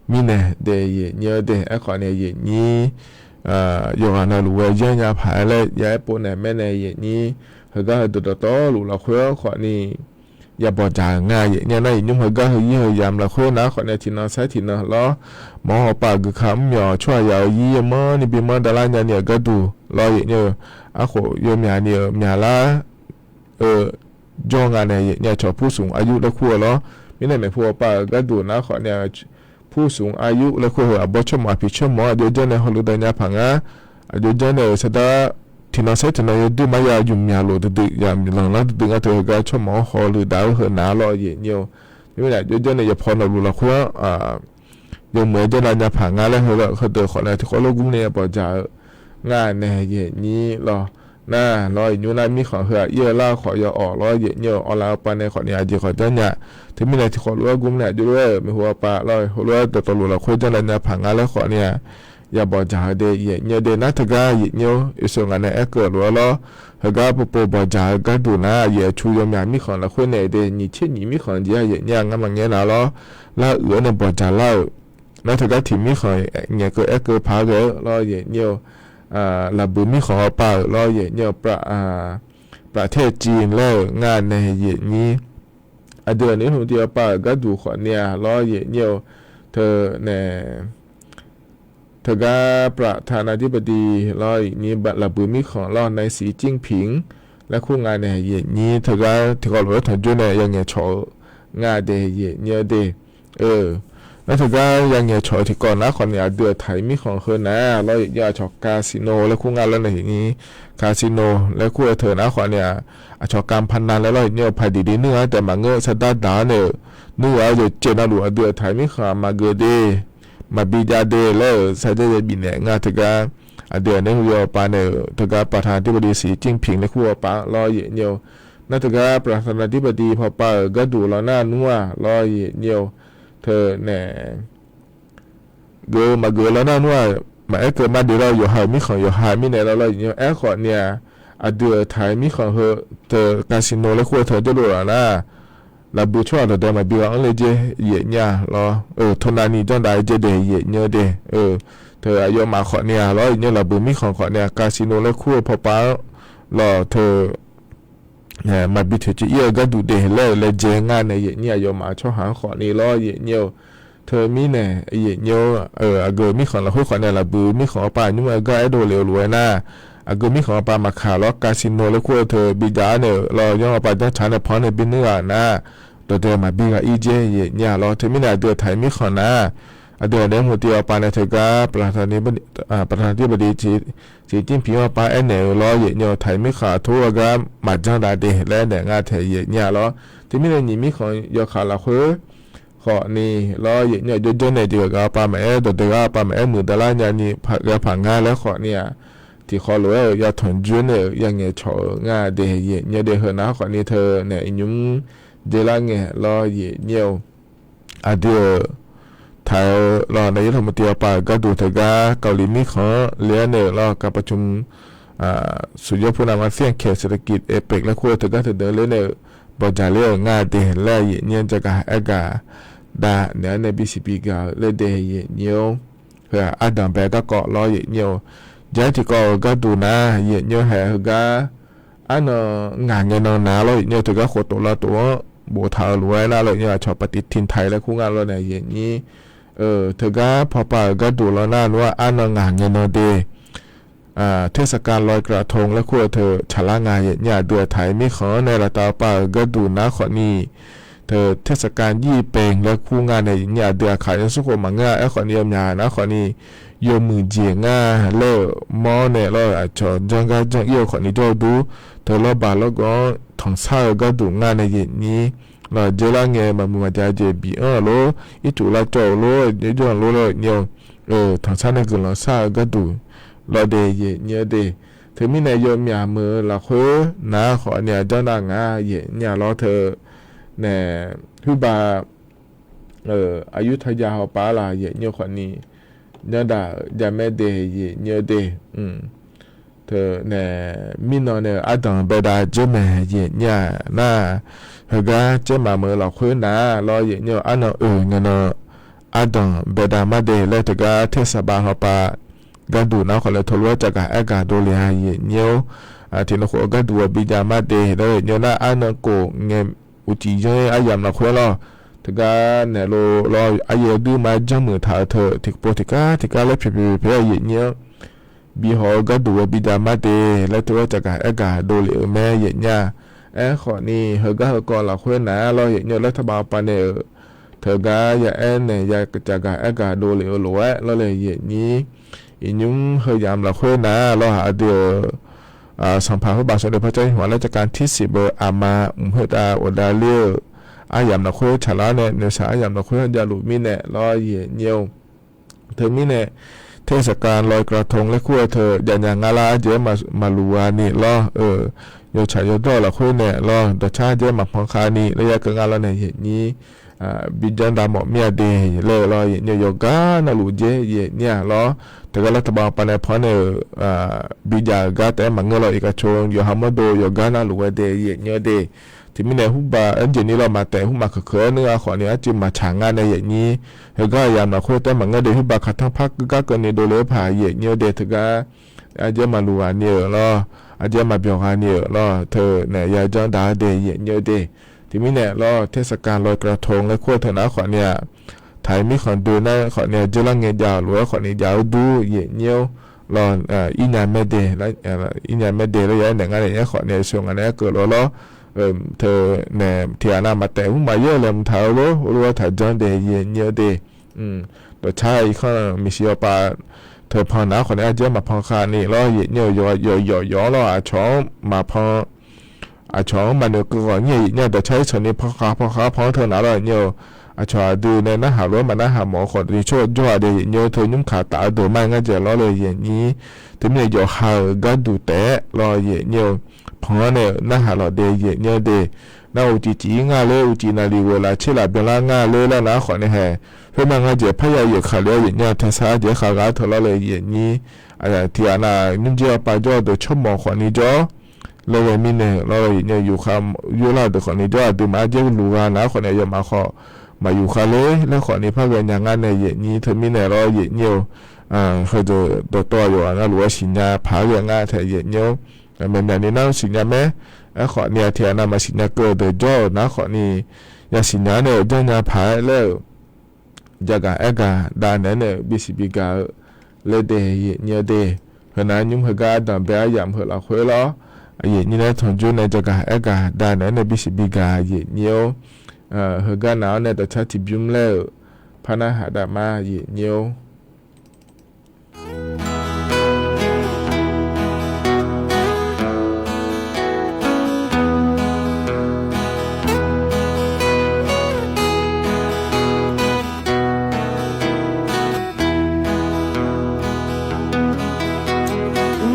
Mirnae de yaeqnyir-eu de. Aerkhawf ni yaeqnyir yawqghaq navluf ghae yanr nya paq-aer laer ya aer pov naeq mae nae yaeqnyir heugar heudeuq dawqtawvluf lafkhoer-anr khawf ni ya bawqdzaq-euq nga yaeqnyir-a. Nar iqnymr heugar heu yir heu yamq lafkhoer nar khawf ni tiqnan sair tiqnan lawr, mawq-anr hawpav-euq guika mr myawq tsawrhaq yaq-euq yir yamanr ni bimanr davlar nyani-euq gharduq lawr yaeqnyir-eu. Arkhof yawmyaq ni-euq myaqlar-eu jawr nga nae yaeqnyir-a. Cawq ผู้สูงอายุ laer kur-eu lawr. Mirnae maeqhu hawpav-euq gharduq nar khawf ni-a ผู้สูงอายุ laer kur-eu heu aqbawr tsawrmawq aqpiq tsawrmawq-anr aqjox janr nae hawluiv dav nya paq ngar. Aqjox janr nae-euq sardar tiqnan saer tiqnan yawduir mar ya yumq myaq lof duidui yamq lanqlar duidui ngar teu heugar tsawrmawq-anr hawluiv dav-eu heu nav lawr yaeqnyir-eu. Mirnae aqjox janr nae yawqpaw navluf lafkhoer-anr yawmuiq-aer janr dav nya paq ngar laer heu heudeuq khawf nae tiqkawv lof gmr nae ya bawqdzaq-eu nga nae yaeqnyir lawr. Nar lawr iqnymr nar mirkhanq heu-aq ir-eu lar-eu khawf ya awq lawr yaeqnyir-eu. Awqlaf-eu pav nae khawf ni aqjeq khawf janr nya. Teumirnae tiqkawv lof-aer gmr nae aqjox lof-aer-euq maeqhu hawpav lawr heulof-aer dawqtawvluf lafkhoer janr dav nya paq ngar laer khawf ni-a ya bawqdzaq-eu de yaeqnyi-eu de. Nar teugar yaeqnyi-or, yawshuif ngaq nae aerkeuv lof-aer lawr, heugar povpov bawqdzaq-eu gharduq nar, aqyuif aqtsu yawmyaq mirkhanq lafkhoer naeq de, nyiq tser nyiq mirkhanq jeq-a yaeqnyi-a ngar maqngaer nar lawr, lar uiq-awr nae bawqdzaq lar-euq. Nar teugar tiq mirkhanq ngaeqkeuv aerkeuv paq-aer ghae-eu lawr yaeqnyi-eu, lafbuiq mirkhanq hawpav-euq lawr yaeqnyi-eu, paf ter-eu civ laer-euq ngar nae yaeqnyi. Aqdui-euq naeq-aer hmq tiv hawpav-euq gharduq khawfni-a lawr yaeqnyi-eu, teu nae teugar ประธานาธิบดี lawr yaeqnyi, lafbuiq mirkhanq lawr นาย สีจิ้นผิง laer kur nga nae yaeqnyi, teugar tiqkawv lof-aer tanqjoer nae yangaeq cawq-eu nga de yaeqnyi-eu de. Nar teugar yangaeq cawq-eu tiqkawv nar khawfni aqdui-euq taiq mirkhanq heu nar lawr yaeqnyi aqcawq casino laer kur nga lawr nae yaeqnyi, casino laer kur-eu teu nar khawfni-a, aqcawq การพนัน laer lawr yaeqnyi-eu paqdiq diq nuir-anr taef maqngeur sardar daq-awr nae-euq nuir-aq yawqjeq navluf aqdui-euq taiq mirkhanq maqgeuf de, maqbi jav de laer-euq sarjax ya bifnaeq nga teugar. Aqdui-euq naeq-aer hmq tiv hawpav nae-euq teugar ประธานาธิบดี สีจิ้นผิง laer kur hawpav lawr yaeqnyi-eu. Nar teugar ประธานาธิบดี hawpav-euq gharduq lawr nar nmr-aq lawr yaeqnyi-eu, teu nae geuf-eu maqgeuf-eu lawr nar nmr-aq, maqaer keuv mar de lawr, yawqha-euq mirkhanq yawqha mirnae lawr lawr yaeqnyi-eu. Aerkhawfni-a, aqdui-euq taiq mirkhanq heu teu casino laer kur-eu teu jawrluf laf nar, lafbuiq tsawrhaq dawqdae maqbi ghaq-anr le jer yaeqnyi-a lawr, teu navni janrdav-aer jer de yaeqnyi-eu de. Teu aqyawfmaf khawfni-a lawr yaeqnyi-eu, lafbuiq mirkhanq khawfni-a casino laer kur-eu pawpav-anr lawr teu maqbi toeqciv ir-eu gharduq de laer-euq laejae ngar nae yaeqnyi, aqyawfmaf tsawrhaq-anr khawfni lawr yaeqnyi-eu. Teumirnae yaeqnyi-eu, aqgeu mirkhanq lafkhoer khawfni-a lafbuiq mirkhanq hawpav nymr-aer gar aerdov lef-eu lof-aer nar, aqgeu mirkhanq hawpav maqkaq lawr casino laer kur-eu teu bi jav-ar nae-euq lawr, yanr hawpav janrtaq nae pan-anr nae bi nuir ghaq nar, dawqdae maqbi ghaq ir jer yaeqnyi-a lawr. Teumirnae aqdui-euq taiq mirkhanq nar, aqdui-euq naeq-aer hmq tiv hawpav nae teugar ประธานาธิบดี สีจิ้นผิง hawpav aernaeq-eu lawr yaeqnyi-eu, taiq mirkhanq aqtur-aer gar maqjanr dav de laer naeq nga taeq yaeqnyi-a lawr. Teumirnae nyiq mirkhanq yawkaq lafkhoer khawfni lawr yaeqnyi-eu, jawrjawr nae jeq ghaq gaq hawpav maqaer, dawqdae ghaq hawpav maqaer, muiqdav lar nyani paq ghae paq ngar laer khawfni-a, tiqkhawf lof-aer-euq yatanq joer nae-euq yangaeq cawq-eu nga de yaeqnyi-eu de. Heunav khawfni teu nae iqnymr dzeurlar ngae lawr yaeqnyi-eu. Aqdui-euq taq-eu lawr nae yaer hmq tiv hawpav-euq gharduq teugar เกาหลี mirkhanq-anr le-aer nae-euq lawr การประชุม สุดยอดผู้นำอาเซียนเขตเศรษฐกิจ APEC laer kur-eu teugar teudeuq ler nae-euq bawqdzaq ler-euq nga de laer yaeqnyi-anr jagaq aergaq dav naeq-aer nae bisiq bi gaq-eu laer de yaeqnyi-or. Heu-aq ardanq bae garkawv lawr yaeqnyi-eu. Jaer tiqkawv-euq gharduq nar yaeqnyi-eu haeq heugar arnan ngaq ngae nan nar lawr yaeqnyi-eu, teugar khof tof lav tof-anr boftaq-eu lof-aer nar lawr yaeqnyi-eu, aqcawq ปฏิทินไทย laer kur nga lawr nae yaeqnyi-eu, teugar pawpav-euq gharduq lawr nar nmr-aq arnan ngaq ngae nan de เทศกาลลอยกระทง laer kur-eu teu tsaqlar nga yaeqnyi-eu, aqdui-euq taiq mirkhanq-anr nae laftav pav-euq gharduq nar khawfni teu เทศกาลยี่เป็ง laer kur nga nae yaeqnyi-eu, aqdui aqkaq yawsanr khof maqngeur-a. Aerkhawfni yawmyaq nar khawfni yawmuiq jeq nga laer-euq mawr nae lawr-eu aqcawq janr gar janr ir-eu khawfni jawr-eu dur teu lawrbaq lawrgawv-anr tanqsar-eu gharduq nga nae yaeqnyi lawr, dzeurlar ngae maqmuiq maqja jeq bif-anr-euq lor, ircuf lavcawv-euq lor, jawr-anr lor laer-eu nyi-eu, tanqsar nae guiqlanq shar-eu gharduq lawr de yaeqnyi-eu de. Teumirnae yawmyaq meuq-eu lafkhoer nar khawfni-a janr dav nga yaeqnyi-a lawr teu nae, huirbaq-euq aqyur taqjav hawpav-ar laf yaeqnyi-eu khawfni janr dav-euq jamaer de yaeqnyi-eu de. Teu nae mirnan nae-euq ardanq baedav jawr mae yaeqnyi-a nar, heugar caermaf meuq-eu lafkhoer nar lawr yaeqnyi-eu, arnan oeq ngae nan ardanq baedav mar de laer teugar เทศบาล hawpav gharduq nar khawf nae teulof-aer caqgaq aergaq dovle-a yaeqnyi-or. Tiqnan khof-eu gharduq-eu bi jav mar de laer yaeqnyi-eu nar, arnan kof ngae uqcif yanr-ir aryamq lafkhoer lawr, teugar naeq lov lawr aryaer duirma janrmuiq taq-eu teu tiqpov tiqgar tiqgar laer pyaeq pyaeq pyaeq-aer yaeqnyi-anr bihawq-eu gharduq-eu bi jav mar de laer teulof-aer caqgaq aergaq dovle-eu mae yaeqnyi-a. Aerkhawfni heugar heukawv lafkhoer nar lawr yaeqnyi-eu, laer taqbav pav nae-euq teugar ya aer naeq ya caqgaq aergaq dovle-eu lof-aer lawr le yaeqnyi. Iqnymr heu yamq lafkhoer nar lawr aqdui-euq Sanqpaq Khoerbaq Sawrniq par car hmq-a laer caqkar tirsiq beu aqma mq khoertav ghofdav ler-eu aryamq lafkhoer tsaqlar nae noeqshaq aryamq lafkhoer-anr javluf mirnae lawr yaeqnyi-or. Teumirnae เทศกาลลอยกระทง laer kur-eu teu javnya ngar lar arjeq-aer maqluf ghaq ni lawr-eu, yawtsaq yawdawr-eu lafkhoer nae lawr dawqcar jaer maqpanq khav ni laer ya keuv ngar lawr nae yaeqnyi bi janr dav mawf mir-a de laer-eu lawr, yaeqnyi-eu yawqgar navluf dzer yaeqnyi-aq lawr. Teugar lar taqbav pav nae pan nae-euq bijav-euq gar taef-aer maqngeur lawr, iqkaqco yawqha mawrdo yawqgar navluf ghae de yaeqnyi-eu de. Teumirnae hurbav-anr jeq ni lawr maqtaef hur maqkeuq keuq-aer nuir-a khawfni arcuiv maqtsaq ngar nae yaeqnyi. Heugar aqyamq lafkhoer taef-aer maqngeur de, hurbav kaqtanr par keuv gar keuvni dovle-aer paq yaeqnyi-eu de teugar. Aqjeq maqluf ghaq ni-euq lawr, aqjeq maqbyawq ghaq ni-euq lawr, teunae yajanr dav-a de yaeqnyi-eu de. Teumirnae lawr, tersaqkav lawr kaqtov ngae kur-eu teunav-aer khawfni-aq, taq-iq mirkhanq doe nar khawfni-aq, dzeurlar ngae jav-euq lof-aer khawfni jav-eu dur yaeqnyi-awr lawr, irnya maer de, irnya maer de laer ya-aer naeq ngar naeq-aer khawfni-aq, sheuq ngaq naeq-aer keuv lof-aer lawr. Teunae tiqghaq nav maqtaef hmr maqyaer-eu laeqhmq taq-eu lor, heulof-aer taqjanr de yaeqnyi-eu de. Dawqcar irkanr maeqshi yawpav teu pan nar khawfni aqjeq maqpan khav ni lawr, yaeqnyi-eu yawq yawq yawq-anr lawr, aqcawq-anr maqpan aqcawq-anr maqnoeq keuv ghawq nyir-a yaeqnyi-eu dawqcar ircawq ni pankhav pankhav pan-anr teu nar lawr yaeqnyi-eu. Aqcawq aqdui nae narhaq lof-aer maqnarhaq mawf-eu khawfni tsawrhaq jawr-a de yaeqnyi-eu, teu nymr kaq taf-eu deuq mar-aer ngar dzaeq lawr le yaeqnyi. Teumirnae yawqha-euq gardeuq taef-aer lawr yaeqnyi-eu, pan-anr nae narhaq lawq de yaeqnyi-eu de. Nar uqcif cif-ir ngar ler, uqcif naqliq ghoeq laf tser laf byanlar ngar ler laer nar khawfni hae. Khoermar ngar dzaeq parya yaeq kaq le-awr yaeqnyi-eu taesar dzaeq-aer khav ghaq-aer teu lawr le yaeqnyi. Tiqghaq nav nymrjer yawpav jawr-eu deuq tsawrmawq khawfni jawr laer ghae mirnae lawr, yaeqnyi-eu yufkhav yorlar-eu deuq khawfni jawr, aqduimaf-anr dzaeq luf gha nar khawfni yawmaf khawf maqyufkhav ler laer khawfni par ghaenya ngar nae yaeqnyi. Teumirnae lawr yaeqnyi-eu, heudeuq dawqtawv yawqghaq navluf-aer siqnya paq-aer ghae ngar taef yaeqnyi-awr, maeqmyaq ni nar siqnya mae. Aerkhawfni-aq tiqghaq nav maqsiqnya keuv-eu deuq jawr-euq nar khawfni yasiqnya-anr nae-euq janrnya paq-aer laer-euq jagaq aergaq dav naeq-aer nae-euq bisiq bigaq-eu laer de yaeqnyi-eu de. Heunav nymr heugar ardanqbae aryamq heu lafkhoer lawr, yaeqnyi nae tanqjor nae jagaq aergaq dav naeq-aer nae bisiq bigaq yaeqnyi-awr, heugar nav-anr nae dawqcar tiqbymr laer-euq par narhaq dav mar yaeqnyi-awr.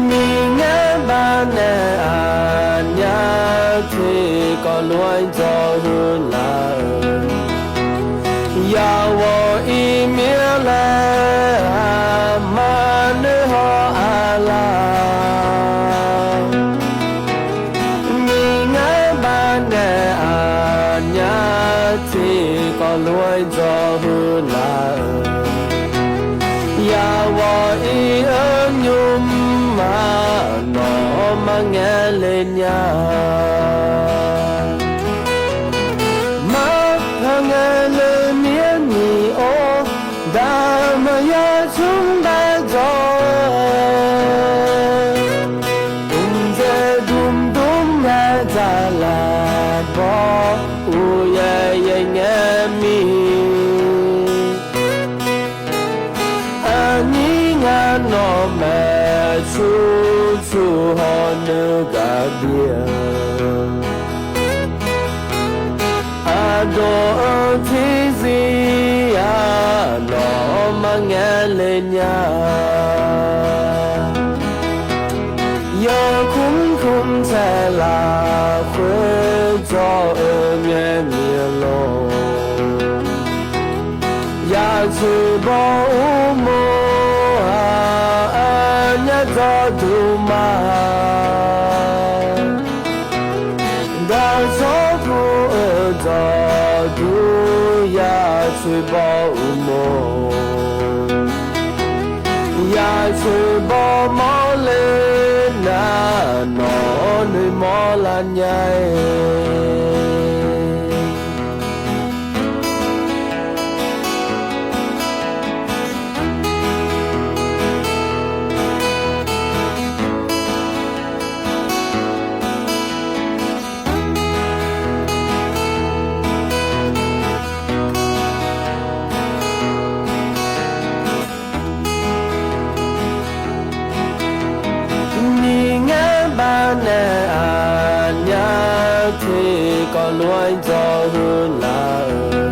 Miqngaer baq nae aqnyaf tiqkawv lof-aer dzawr huiq laf-eu, yawqghaq iqmir laer aqma noeqhaw aqlaf. Miqngaer baq nae aqnyaf tiqkawv lof-aer dzawr huiq laf-eu, yawqghaq iq-eu nymrma nawq-anr marngae le nya. Maqpar ngae le mir-aer ni-or, daq maqya tsmr daq dzawr-eu, mqdzaeq dmdm ngae dzaqlaq bawr uqyaer yaer ngae mir. Aqnyir ngar nawq maeqtsu tsu hawr nuigaq bif-eu, aqdawq-eu tiqzir-aq nawq-anr marngae le nya. Yawkmr kmr taeq lafkhoer dzawr-eu ngae mir-eu lor. Yaqtsoeq baw uqmov-aq aqnyaf dzawrduq ma. Daqsawr pu-eu dzawrduq yaqtsoeq baw uqmov. Yaqtsoeq baw mawrle nar nawq-anr noeqmawr lar nya-aer. Miqngaer baq nae aqnyaf tiqkawv lof-aer dzawr huiq laf-eu,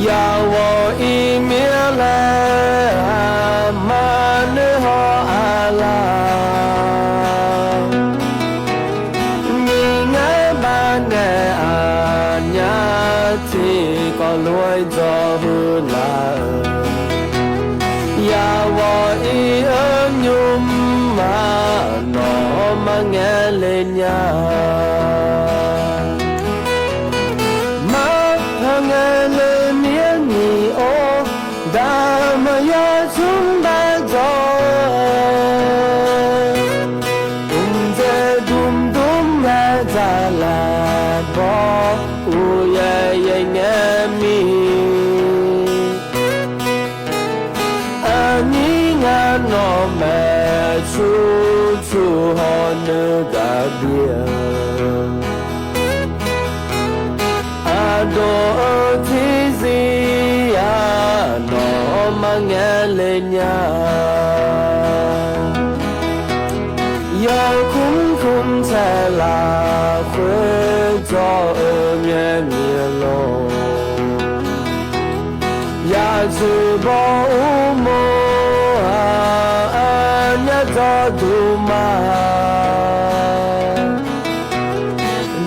yawqghaq iqmir laer aqma noeqhaw aqlaf. Miqngaer baq nae aqnyaf tiq Bawq-ir-eu nymr-aq, nawq-anr marngaeq le nya. Marpaq ngaeq le mir-aer nyiq-or, daq maqya smr baqdzawq-eu, mqdzaeq dmdmr-aer dzaqlaq baw, uqyaer yaer ngae mir. Aqnyir ngar nawq maeqtsu tsu hawr nuigaq bif-eu, aqdawq-eu tiqzir-aq, nawq-anr marngaeq le nya. Yawkmr kmr taeq lafkhoer dzawr-eu ngae mir-eu lor. Yaqtsoeq baw uqmov-aq, aqnyir dzawrduq ma.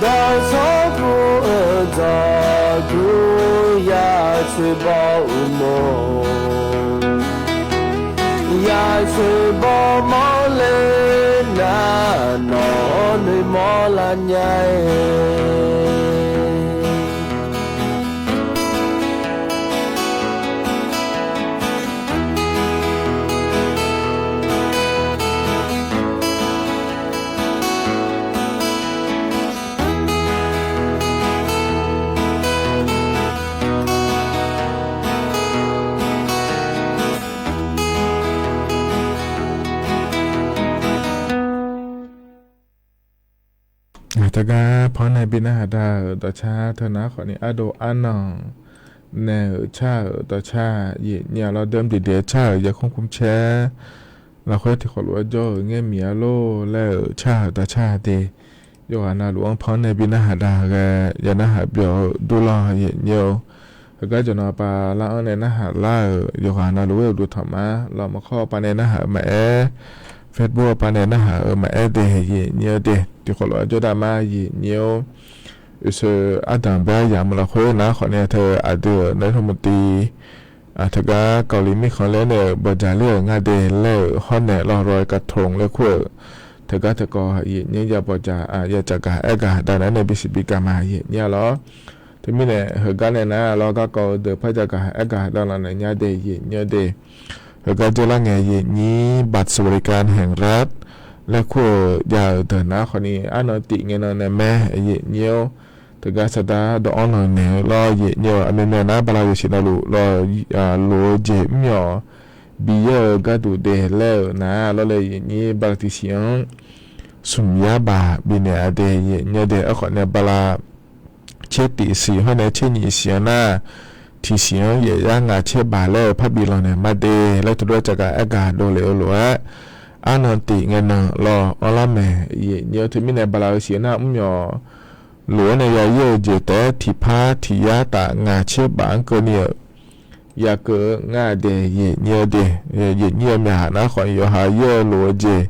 Dawqshawr pu-eu dzawqduq yaqtsoeq baw uqmov. Yaqtsoeq baw mawrle nar, nawq-anr noeqmawr lar nya-aer. Teugar panr nae bi narhaq da-euq dawqcar teu nar khawfni ardov arnan nae-euq car-euq dawqcar yaeq nyiq-a lawr, deuq mqdeuq deuq-aer car-euq yarkmr kmr caer lafkhoer tiqkhawf lof-aer jawr-euq ngaer miq-a lor laer-euq car-euq dawqcar de. Yawqghaq navluf-anr panr nae bi narhaq da ghae, ya narhaq byawq-eu durlar yaeq nyiq-eu. Heugar jawqnan pav lar-anr nae narhaq lar-euq yawqghaq navluf-aer uqduq tanqma lawr, maqkhawr pav nae narhaq-eu maqaer, Facebook pav nae narhaq-eu maqaer de yaeq nyiq-eu de. Tiqkhawf lof-aer jawr dav ma yaeq nyiq-eu. Oeqseu ardanq bae-aer yamq lafkhoer nar khawfni teu aqdui-euq nae tmr muiq tiv teugar Kawqli mirkhanq laer nae-euq bawqjaq ler-euq nga de laer-euq hawr nae lawr, ลอยกระทง laer kur-euq teugar teukawv yaeq nyiq ya bawqjaq ya caqgaq aergaq dav naeq-aer nae bisiq bigaq ma yaeq nyiq-a lawr. Teumirnae heugar nae nar lawr garkawv-eu deuq par caqgaq aergaq dav lanq naeq nya de yaeq nyiq-eu de. Heugar dzeur lar ngae yaeq nyiq บัตรสวัสดิการแห่งรัฐ laer kur-euq jav-euq deuq nar khawfni arnan tif ngae nan nae mae yaeq nyiq-eu. Teugar saqdar dawq-anr lanq naeq-eu lawr yaeq nyiq-eu. Aqmyanmyan nar bala yawsiq navluf lawr, loq-eu jeq mr myawq bi yaer-eu gharduq de laer-euq nar lawr le yaeq nyiq bala tiqsiq-anr smq yar baq bifnaeq-a de yaeq nyiq-eu de. Aerkhawf nae bala tser tif siq hawr nae tser nyiq siq-anr nar, tiqsiq-anr yaef yar ngaq tser baq laer-eu parbi lanq naeq ma de laer teulof-aer caqgaq aergaq dovlef-eu lof-aer, arnan tif ngae nan lawr anrlar mae yaeq nyiq-eu. Teumirnae bala-eu siq nar mr myawq lof-aer nae ya yaer-eu jeq taef-aer tiqpar tiq yar taf ngaq tser baq-anr keuvni-euq yakeuv-eu ngar de yaeq nyiq-eu de. Yaeq nyiq-eu myaq nar khawf yawqha yaer-eu lof-eu jeq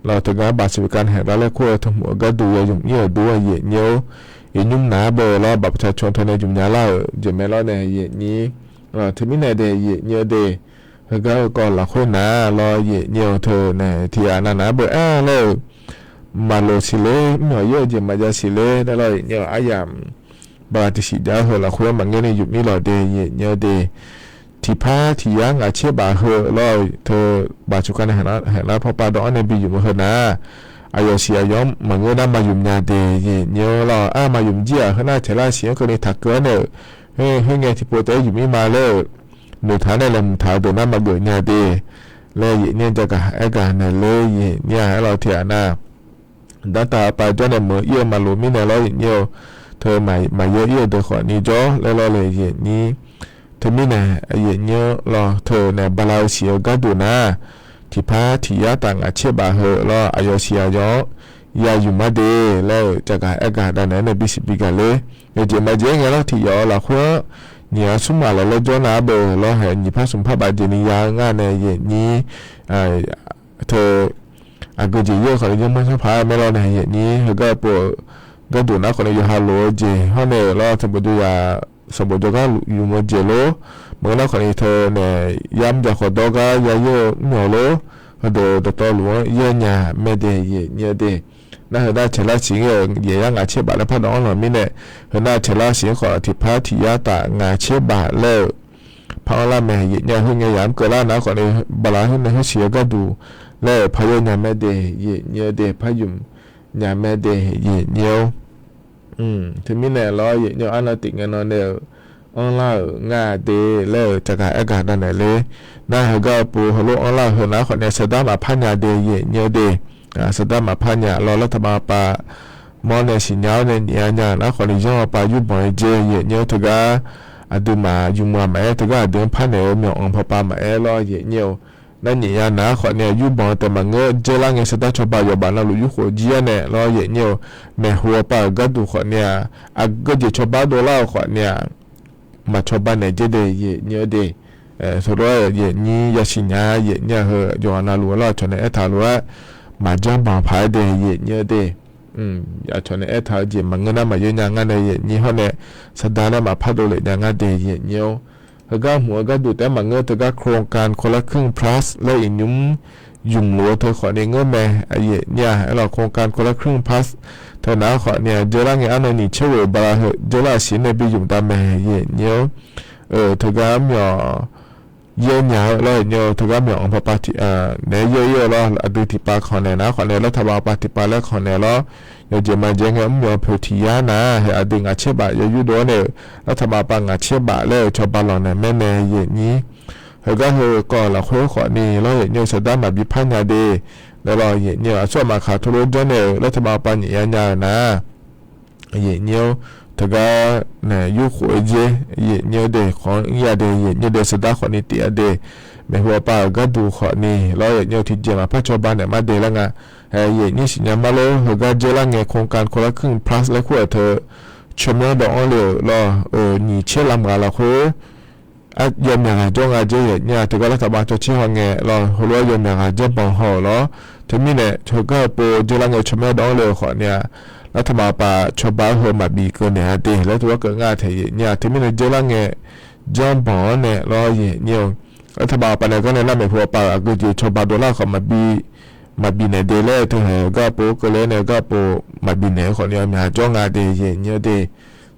lawr teugar บัตรสวัสดิการแห่งรัฐ laer kur-eu teu hmq-eu gharduq ya ymq ir-euq dur-a yaeq nyiq-eu. Iqnymr naq-aer beu lawr บัตรประชาชน teu nae ymq nya lar-euq jeq mae lawr nae yaeq nyiq. Teumirnae de yaeq nyiq-eu de. Heugar-eu kawv lafkhoer nar lawr yaeq nyiq-eu teu nae tiq yaf nav naq-aer beu-aer laer-euq maqloq siqler mr myawq yaer-eu jeq maqjav siqler laer lawr yaeq nyiq-eu aryamq bala tiqsiq jav-eu heu lafkhoer maqngeur ni ymq ir lawq de yaeq nyiq-eu de. Tiqpar tiq yar ngaq tser baq heu lawr-eu teu บัตรสวัสดิการแห่งรัฐ พอปาดอ anr nae bi ymq-eu heu nar, aqyawf siq aqyawf-anr maqngeur nar maqymq nya de yaeq nyiq-eu lawr. Ar maqymq jir-aq heu nar taeqlar siq-anr keuvni taqkeuv-aer nae-euq khoerngae tiqpov taef-aer ymq ir ma laer-euq noeqtaq-anr nae laeqhmq taq-eu deuq nar maqgeuf nya de laer yaeq nyiq-eu jagaq aergaq naeq ler yaeq nyiq-a aer lawr tiq yaf nar dartav pav jawr nae meuq ir-eu maqloq mirnae lawr yaeq nyiq-eu teu maqyaer ir-eu deuq khawfni jawr laer lawr le yaeq nyiq. Teumirnae yaeq nyiq-eu lawr teu nae bala-eu siq-eu gharduq nar, tiqpar tiq yar taf ngaq tser baf heu lawr aqyawf siq aqyawf-anr ya ymq ma de laer-euq jagaq aergaq dav naeq-aer nae bisiq bigaq ler. Yawjeq maqjeq-aer ngae lawr tiq yawf-eu lafkhoer-anr nyiq-a smr maq laer laer jawr nar-aer beu lawr hae nyiq par smq par baf jeq ni ya-eu ngar nae yaeq nyiq teu aqgeu jeq yaer-eu khawf ni janrmanr sanrpaq-aer mae lawr nae yaeq nyiq heugar-eu pov-euq gharduq nar khawf ni yawqha loq-eu jeq hawr nae-euq lawr teu bof jawr ya sanqbof jawrgar ymq-eu jeq lor. Maqngeur nar khawfni teu nae yamr jaq khawf dawr gar ya yaer-eu mr-awq lor. Heudeuq dawqtawvluf-anr yaer nya mae de yaeq nyi-eu de. Nar heu nar caeqlar siq-aer-euq yaeq yar ngaq tser baf laer pardawv-anr lanq mirnae, heu nar caeqlar siq-anr khawf tiqpar tiq yar taf ngaq tser baf laer-euq par-anr lar mae yaeq nyi-a. Khoerngae yamq keuvlar nar khawfni bala khoer nae khoersiq-eu gharduq laer-euq par yaer nya mae de yaeq nyi-eu de, par ymq nya mae de yaeq nyi-awr. Teumirnae lawr yaeq nyi-eu arnan tiq ngae nan nae-euq anrlar-euq ngar de laer-euq caqgaq aergaq davnaeq ler. Nar heugar-eu pov heulof anrlar-euq heu nar khawfni saqdar maqpar nya de yaeq nyi-eu de. Saqdar maqpar nya lawr, lavtaq baqpav mawr nae siqnya-awr nae nyiq ya nya-euq nar khawfni yanr-awr pav yurbanq-aer jer yaeq nyi-awr teugar aqduimaf yumq-aq maqaer, teugar aqdui-anr parnaeq-eu myawq anq pawpav maqaer lawr yaeq nyi-eu. Nar nyiq ya nar khawfni yurbanq-eu taef maqngeur, dzeurlar ngae saqdar cawba yawqbaf navluf yurkhof jir-aer nae lawr yaeq nyi-eu. Maeqhu-awr pav-euq gharduq khawfni-aq, aqgeujeq cawba dovlar-euq khawfni-aq, maqcawba naeq jer de yaeq nyi-eu de. Teulof-aer yaeq nyi yasiq nya yaeq nyi-a heu yawqghaq navluf-eu lawr aqcawq nae aertaq lof-aer maqjanr banq paq-aer de yaeq nyi-eu de. Aqcawq nae aertaq-eu jeq maqngeur nar maqyaer nya ngar nae yaeq nyi hawr nae saqdaq laer maqpar dovlef nya ngar de yaeq nyi-awr. Heugar hmq-eu gharduq taef-aer maqngeur teugar โครงการคนละครึ่ง plus laer iqnymr ymq lof-eu teu khawfni ngeur mae yaeq nyi-a. Aerlawq โครงการคนละครึ่ง plus teu nar khawfni-aq dzeurlar ngae arnan nyiq tser ghof bala heu dzeurlar-euq siq nae bi ymq dav mae yaeq nyi-awr. Teugar myawq yaer nya-eu lawr yaeq nyi-eu, teugar myawq anq pawpav tiq naeq-aer yaer ir-eu lawr, aqdui tiqpav kanq naeq nar khawfni lavtaq baqpav tiqpav laer kanq naeq lawr. Yawqjeq maqjae ngae mr myawq poeq tiq yar nar-aq, heu aqdui ngaq tser baf yaw yurdov-awr nae-euq lavtaq baqpav ngaq tser baf laer-euq cawba lanq naeq maer mae yaeq nyi. Heugar heu kawv-euq lafkhoer khawfni lawr yaeq nyi-eu saqdar maqbi par nya de. Laer lawr yaeq nyi-eu aqsur aqmaq khaq teulof janrnaeq-euq lavtaq baqpav nyiq ya nya-euq nar yaeq nyi-awr, teugar nae yurkhof-aer jer yaeq nyi-eu de, khawq-anr ir ya de yaeq nyi-eu de, saqdar khawfni tif-a de. Maeqhu-awr pav-euq gharduq khawfni lawr yaeq nyi-eu tiqjeq maqpar cawba naeq mar de laer nga. Hae yaeq nyi siqnya mar lor, heugar dzeurlar ngae โครงการคนละครึ่ง plus laer kur-euq teu tsawrmyanr dawv-anr le-euq lawr-euq nyiq tser lam ghaq lafkhoer yawmyaq ghaq jawr nga jer yaeq nyi-a. Teugar lavtaq baqpav cawtser hawngae lawr heulof-aer yawmyaq ghaq janrbanq haw-euq lawr. Teumirnae heugar-eu pov dzeurlar ngae tsawrmyanr dawv-anr le-euq khawfni-aq, lavtaq baqpav cawba-aer heu maqbif keuv naeq-a de laer teugar keuv ngar taeq yaeq nyi-a. Teumirnae dzeurlar ngae janrbanq-anr nae lawr yaeq nyi-eu, lavtaq baqpav nae gar nae nar maeqhu-awr pav-euq aqgeujeq cawba dovlar-eu khawf maqbi maqbif naeq de laer teuhaeq-eu gar pov keuvle nae gar pov maqbif naeq-eu khawfni yawmyaq jawr nga de yaeq nyi-eu de.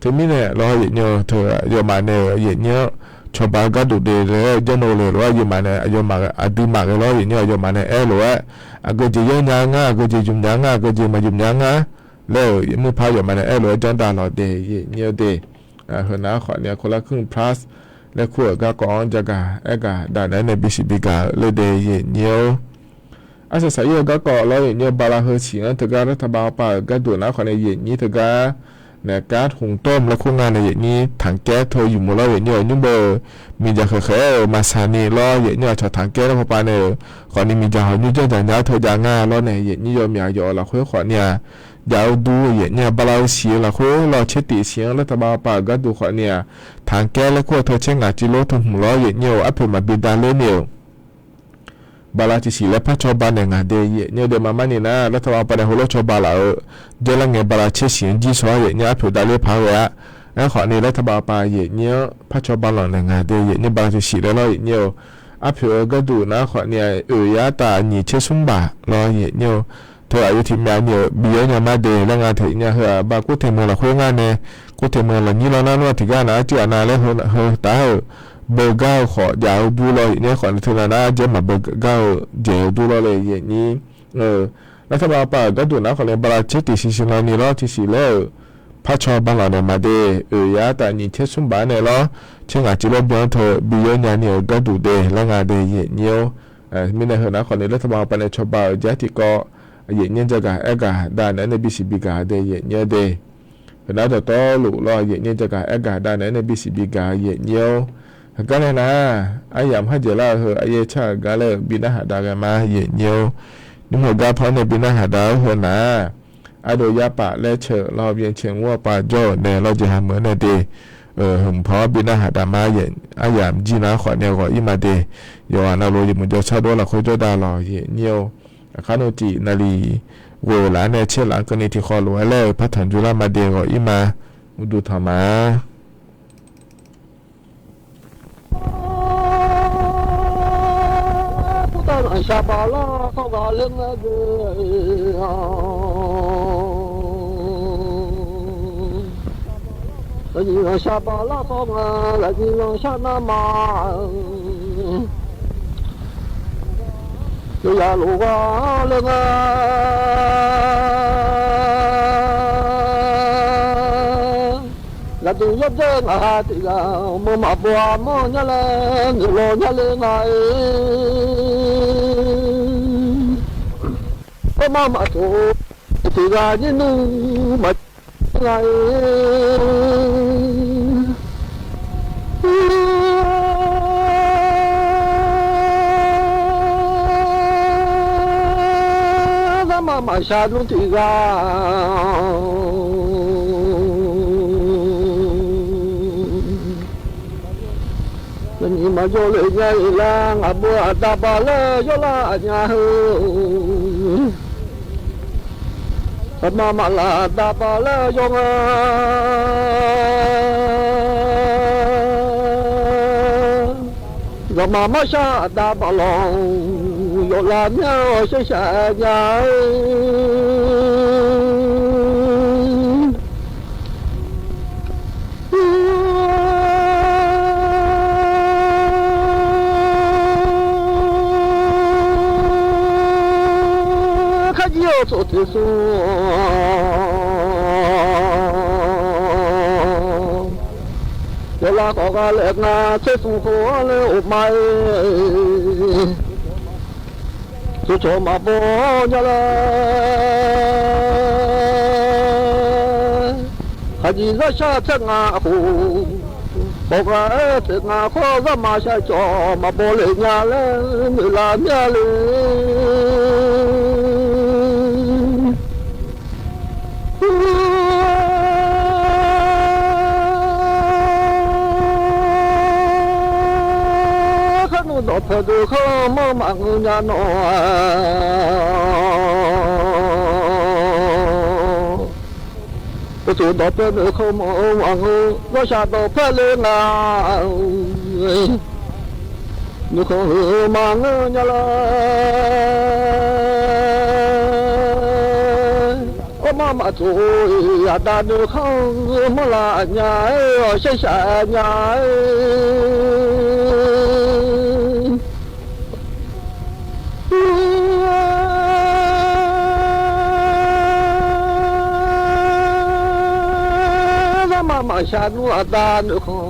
Teumirnae lawr yaeq nyi-eu teu yawmaf nae-euq yaeq nyi-anr cawba-eu gharduq de laer janr-eu le lof-aer yawmaf nae aqyawfmaf aqduimaf ghae lawr yaeq nyi-eu aqyawfmaf nae aer lof-aer aqgeujeq yaer nya ngar, aqgeujeq ymq nya ngar, aqgeujeq maqymq nya ngar laer-euq murpar yawmaf nae aer lof-aer janr dav lawq de yaeq nyi-eu de. Heunar khawfni คนละครึ่ง plus laer kur-euq garkawv-anr jagaq aergaq dav naeq-aer nae bisiq bigaq-eu le de yaeq nyi-awr. Arsaq saq ir-eu garkawv lawr yaeq nyi-eu bala heu siq-anr teugar lavtaq baqpav-euq gharduq nar khawfni yaeq nyi teugar naeq gar hmq tawr laer kur nga nae yaeq nyi tanqkaer teu ymq-eu lawr yaeq nyi-eu nymr beu-eu miqdzaq khaeq khaeq-aer-euq maqsaq ni lawr yaeq nyi aqcawq tanqkaer laer pawpav nae-euq khawfni miqdzaq hawq nymr janr dzaq nya-awr teu jav nga lawr nae yaeq nyi yawmyaq yawf-eu lafkhoer khawfni-aq, jav-eu dur yaeq nyi-a bala heu siq-eu lafkhoer lawr tser tif siq-anr lavtaq baqpav-euq gharduq khawfni-aq, tanqkaer laer kur-eu teu tser ngaq civ lor teu hmq lawr yaeq nyi-eu arpoeq maqbi dav ler ni-euq bala tiqsiq laer par cawba naeq ngaq de yaeq nyi-eu de. Maqmar ni nar lavtaq baqpav nae heulof cawba laf-eu dzeurlar ngae bala tser siq-anr jir sawr-awr yaeq nyi arpoeq dav ler paq ghae-a. Aerkhawfni lavtaq baqpav yaeq nyi-anr par cawba lanq naeq ngaq de yaeq nyi bala tiqsiq laer lawr yaeq nyi-eu arpoeq-eu gharduq nar khawfni-aq oeq yar taf nyiq tser smr baf lawr yaeq nyi-eu teu aqyuif tiq myav ni-euq bi-aer nya mar de laer nga taeq nya heu-aq ba kur taeq meuq lafkhoer ngar nae kur taeq meuq lafnyir lawr nar nmr tiqgar nav-aer cuiv-aq nav laer heu taf-euq beugar-eu khawf jav-eu dur lawr yaeq nyi khawfni teu nav nar jaer maqbeugar-eu jaeq-eu dur lawr le yaeq nyi-eu lavtaq baqpav-euq gharduq nar khawfni bala tser tif siq siq lan ni lawr tiqsiq laer-euq par cawba lanq naeq ma de. Oeq yar taf nyiq tser smr baf nae lawr tser ngaq civ lor byan teu bi-aer nya ni-euq gharduq de laer nga de yaeq nyi-awr. Mirnae heu nar khawfni lavtaq baqpav nae cawba-euq jar tiqkawv yaeq nyi jagaq aergaq dav naeq-aer nae bisiq bigaq de yaeq nyi-eu de. Heu nar dawqtawvluf lawr yaeq nyi jagaq aergaq dav naeq-aer nae bisiq bigaq yaeq nyi-awr. Heugar nae nar aryamq kharjaeq lar-eu heu aryaer car-euq gar laer-euq bi narhaq dav ghae ma yaeq nyi-awr. Nymr heugar par-anr nae bi narhaq dav-awr heu nar ardov yar paf laer ceuq lawr byacaeq nmr-awr pav jawr-euq nae lawr jeq ha meuq-anr nae de. Hmq paw-anr bi narhaq dav ma yaeq aryamq jir nar khawfni ghawq ir ma de. Yawqghaq navluf yawmuiq jawrshar dov-awr lafkhoer jawrdav lawq yaeq nyi-awr. Aqkar nmr tiq naqliq ghoeq laf-anr nae tser laf-anr keuvni tiqkhawv lof-aer laer-euq par tanq jur lar ma de ghawq ir ma. Uqduq tanq ma. shaqbaq lar khawr ghaq ler nga deuq-a. Aqnyiq ghaq shaqbaq lar khawr nga, aqnyiq ghaq shar nar ma. Yawqyaq lof ghaq ler nga. Yaqduq yawdaer ngaq ha tiq ghaq, mawr maqbaw-a mawr nya laer, noeqlaw nya le nga-e. Armar maqtsof tiq ghaq nyir nmr maqjir nga-e. Zarma maqshaq nmr tiq ghaq, nyiq maqjawr le nya-iq lar, ngaq bov aqda baq laer yawlar aqnya heu. Aqma maqlaf aqda baq laer yawr nga. Zawqmaq marshar aqda baq lawq, yawf lar mya-awr shaershaq nya-eu. Kharjir-awr tsawf teq smr, yawf lar khawf gha laef nga, tser smr khof-anr laer of ma-e. Tsawrcawq maqbaw nya laer, khaqnyiq zarshar tser nga khof, khawf gha-aer tser nga khawf, zarma shar cawv maqbaw le nya laer noeqlaf mya le. Kharnmr dawqpae deuq khanr manr maqngeur nya nawq-a. Uqduq dawqpae deuq khanr manr maqngeur, zawrshaq dawqpae le nga. Nuikhanr heu maqngeur nya laer, armar maqtsof-iq aqda nuikhanr manr laf nya-aer, awq shaershaq nya-aer. Zarma maqshaq nmr aqda nuikhanr,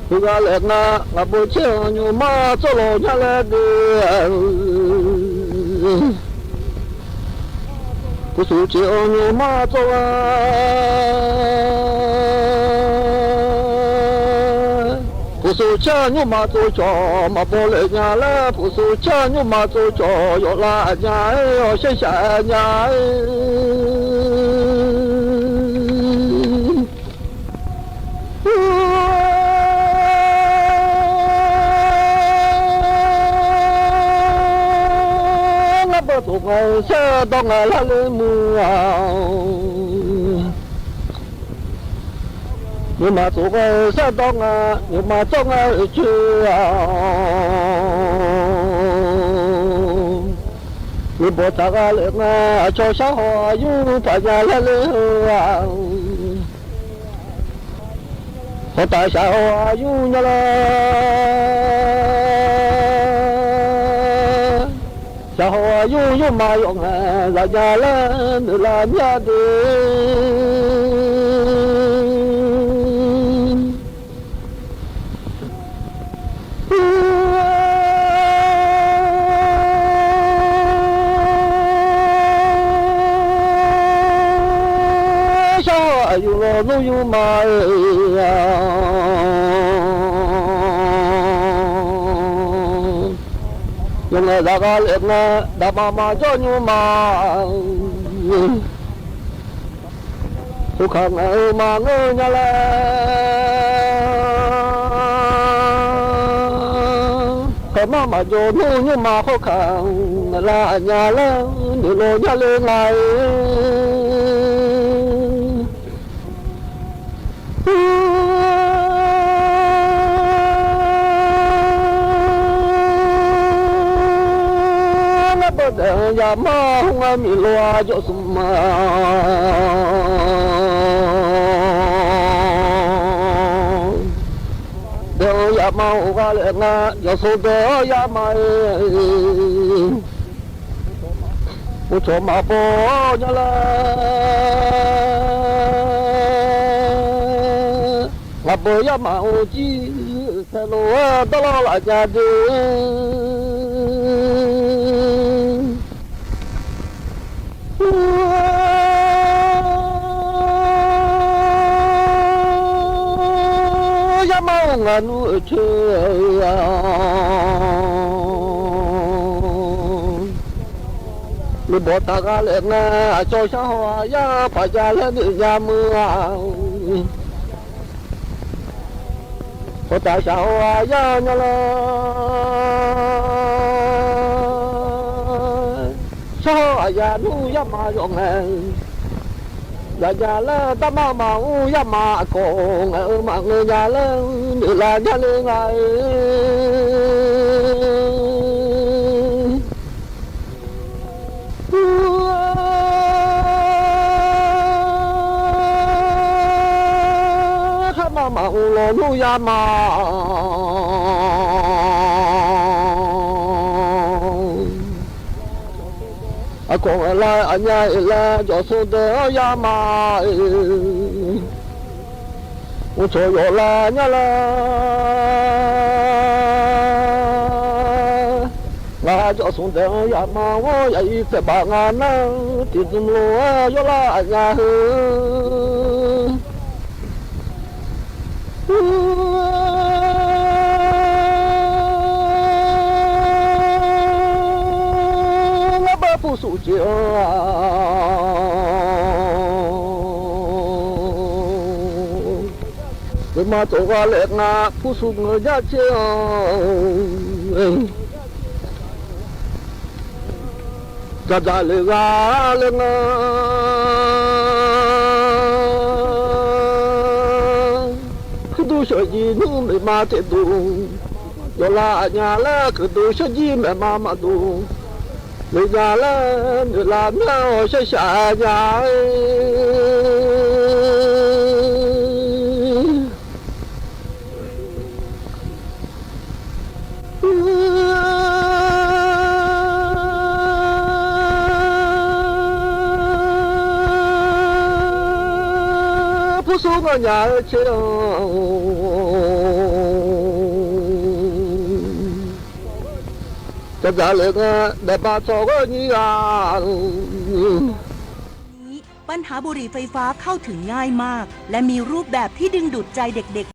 heugar laef nga, ngaq bov caer-anr nymrma tsawrlawq nya laer deuq. Puqsuq caer-anr nymrma tsawrlawq-a. Puqsuq caer nymrma tsawrcawq maqbaw le nya laer, puqsuq caer nymrma tsawrcawq yawf laf nya-aer, awq shaershaq nya-aer. Ngar bawr tsof ngae-eu saerdawr ngae lar ler muiq-awq. Nymrma tsof ngae-eu saerdawr nga, nymrma tsawr ngae-eu coer-awq. Nymrbaw tsaq gha laef nga, aqcawq shar haw aqyur paq nya laer ler-eu-aq. Hawtaf shaq haw aqyur nya laer, shaq haw aqyur nymrma yawf ngae zaf nya laer noeqlaf mya de. Shar haw aqyur lawnmr nymrma-eu-aq, yawf ngae zaf gha laef nga, daqma maqjawr nymrma-eu. Khoerkaq ngaeq-eu maqngeur nya laer, kaqmar maqjawr nmr nymrma khoerkaq ngaeqlar nya laer noeqlaw nya le nga-e. Aqma hmr-anr miqlof-a jawrsmq ma. Daef-eu yama-euq ghaq laer nga, yawqsmq daef-awr yama-e. Uvcawq maqbaw nya laer, ngaqbeuq yama-euq jir taeq lof-aer dawrlawr laf nya de. Yama-euq ngaq nmr-euq coer-a, lef bawq taq gha laer ngae, aqcawq shar haw-aq yar paq ja laer noeq nya meuq-a. Bawq taq shaq haw-aq yar nya laer, shar haw aqyaq nmr yama yawf ngae, yaqnya laer darma maqmr yama aqkawq ngae-eu maqngeur nya laer noeqlaf nya le nga-e. Kharma maqmr lawnmr yama. Aqkawq-a laer aqnya-iq laer jawqsmq daef-anr yama-e. Uvcawq yawf lar nya laer, ngaq jawqsmq daef-anr yama-awr yaqir taeqbaf nga nar, tiqzmq lof-aer yawrlar aqnya heu. Ngar bar pursuf ceq-anr-aq, nuima tsawq gha laer nga pursuf ngeur jar ceq-anr, dzaqdzaq le gha laer nga. Kuirdur sheuqjir nmr maeqma taeqduq, yawqlaf aqnya laer kuirdur sheuqjir maeqma maqduq, noeqnya laer noeqlaf myanr-awr sharshaq nya-e. Pursur nganyaq-eu ceq-anr, dzaqdzaq le nga daefba tsawq ghawr nyir ghaq ปัญหาบุหรี่ไฟฟ้าเข้าถึงง่ายมาก และมีรูปแบบที่ดึงดูดใจเด็กๆ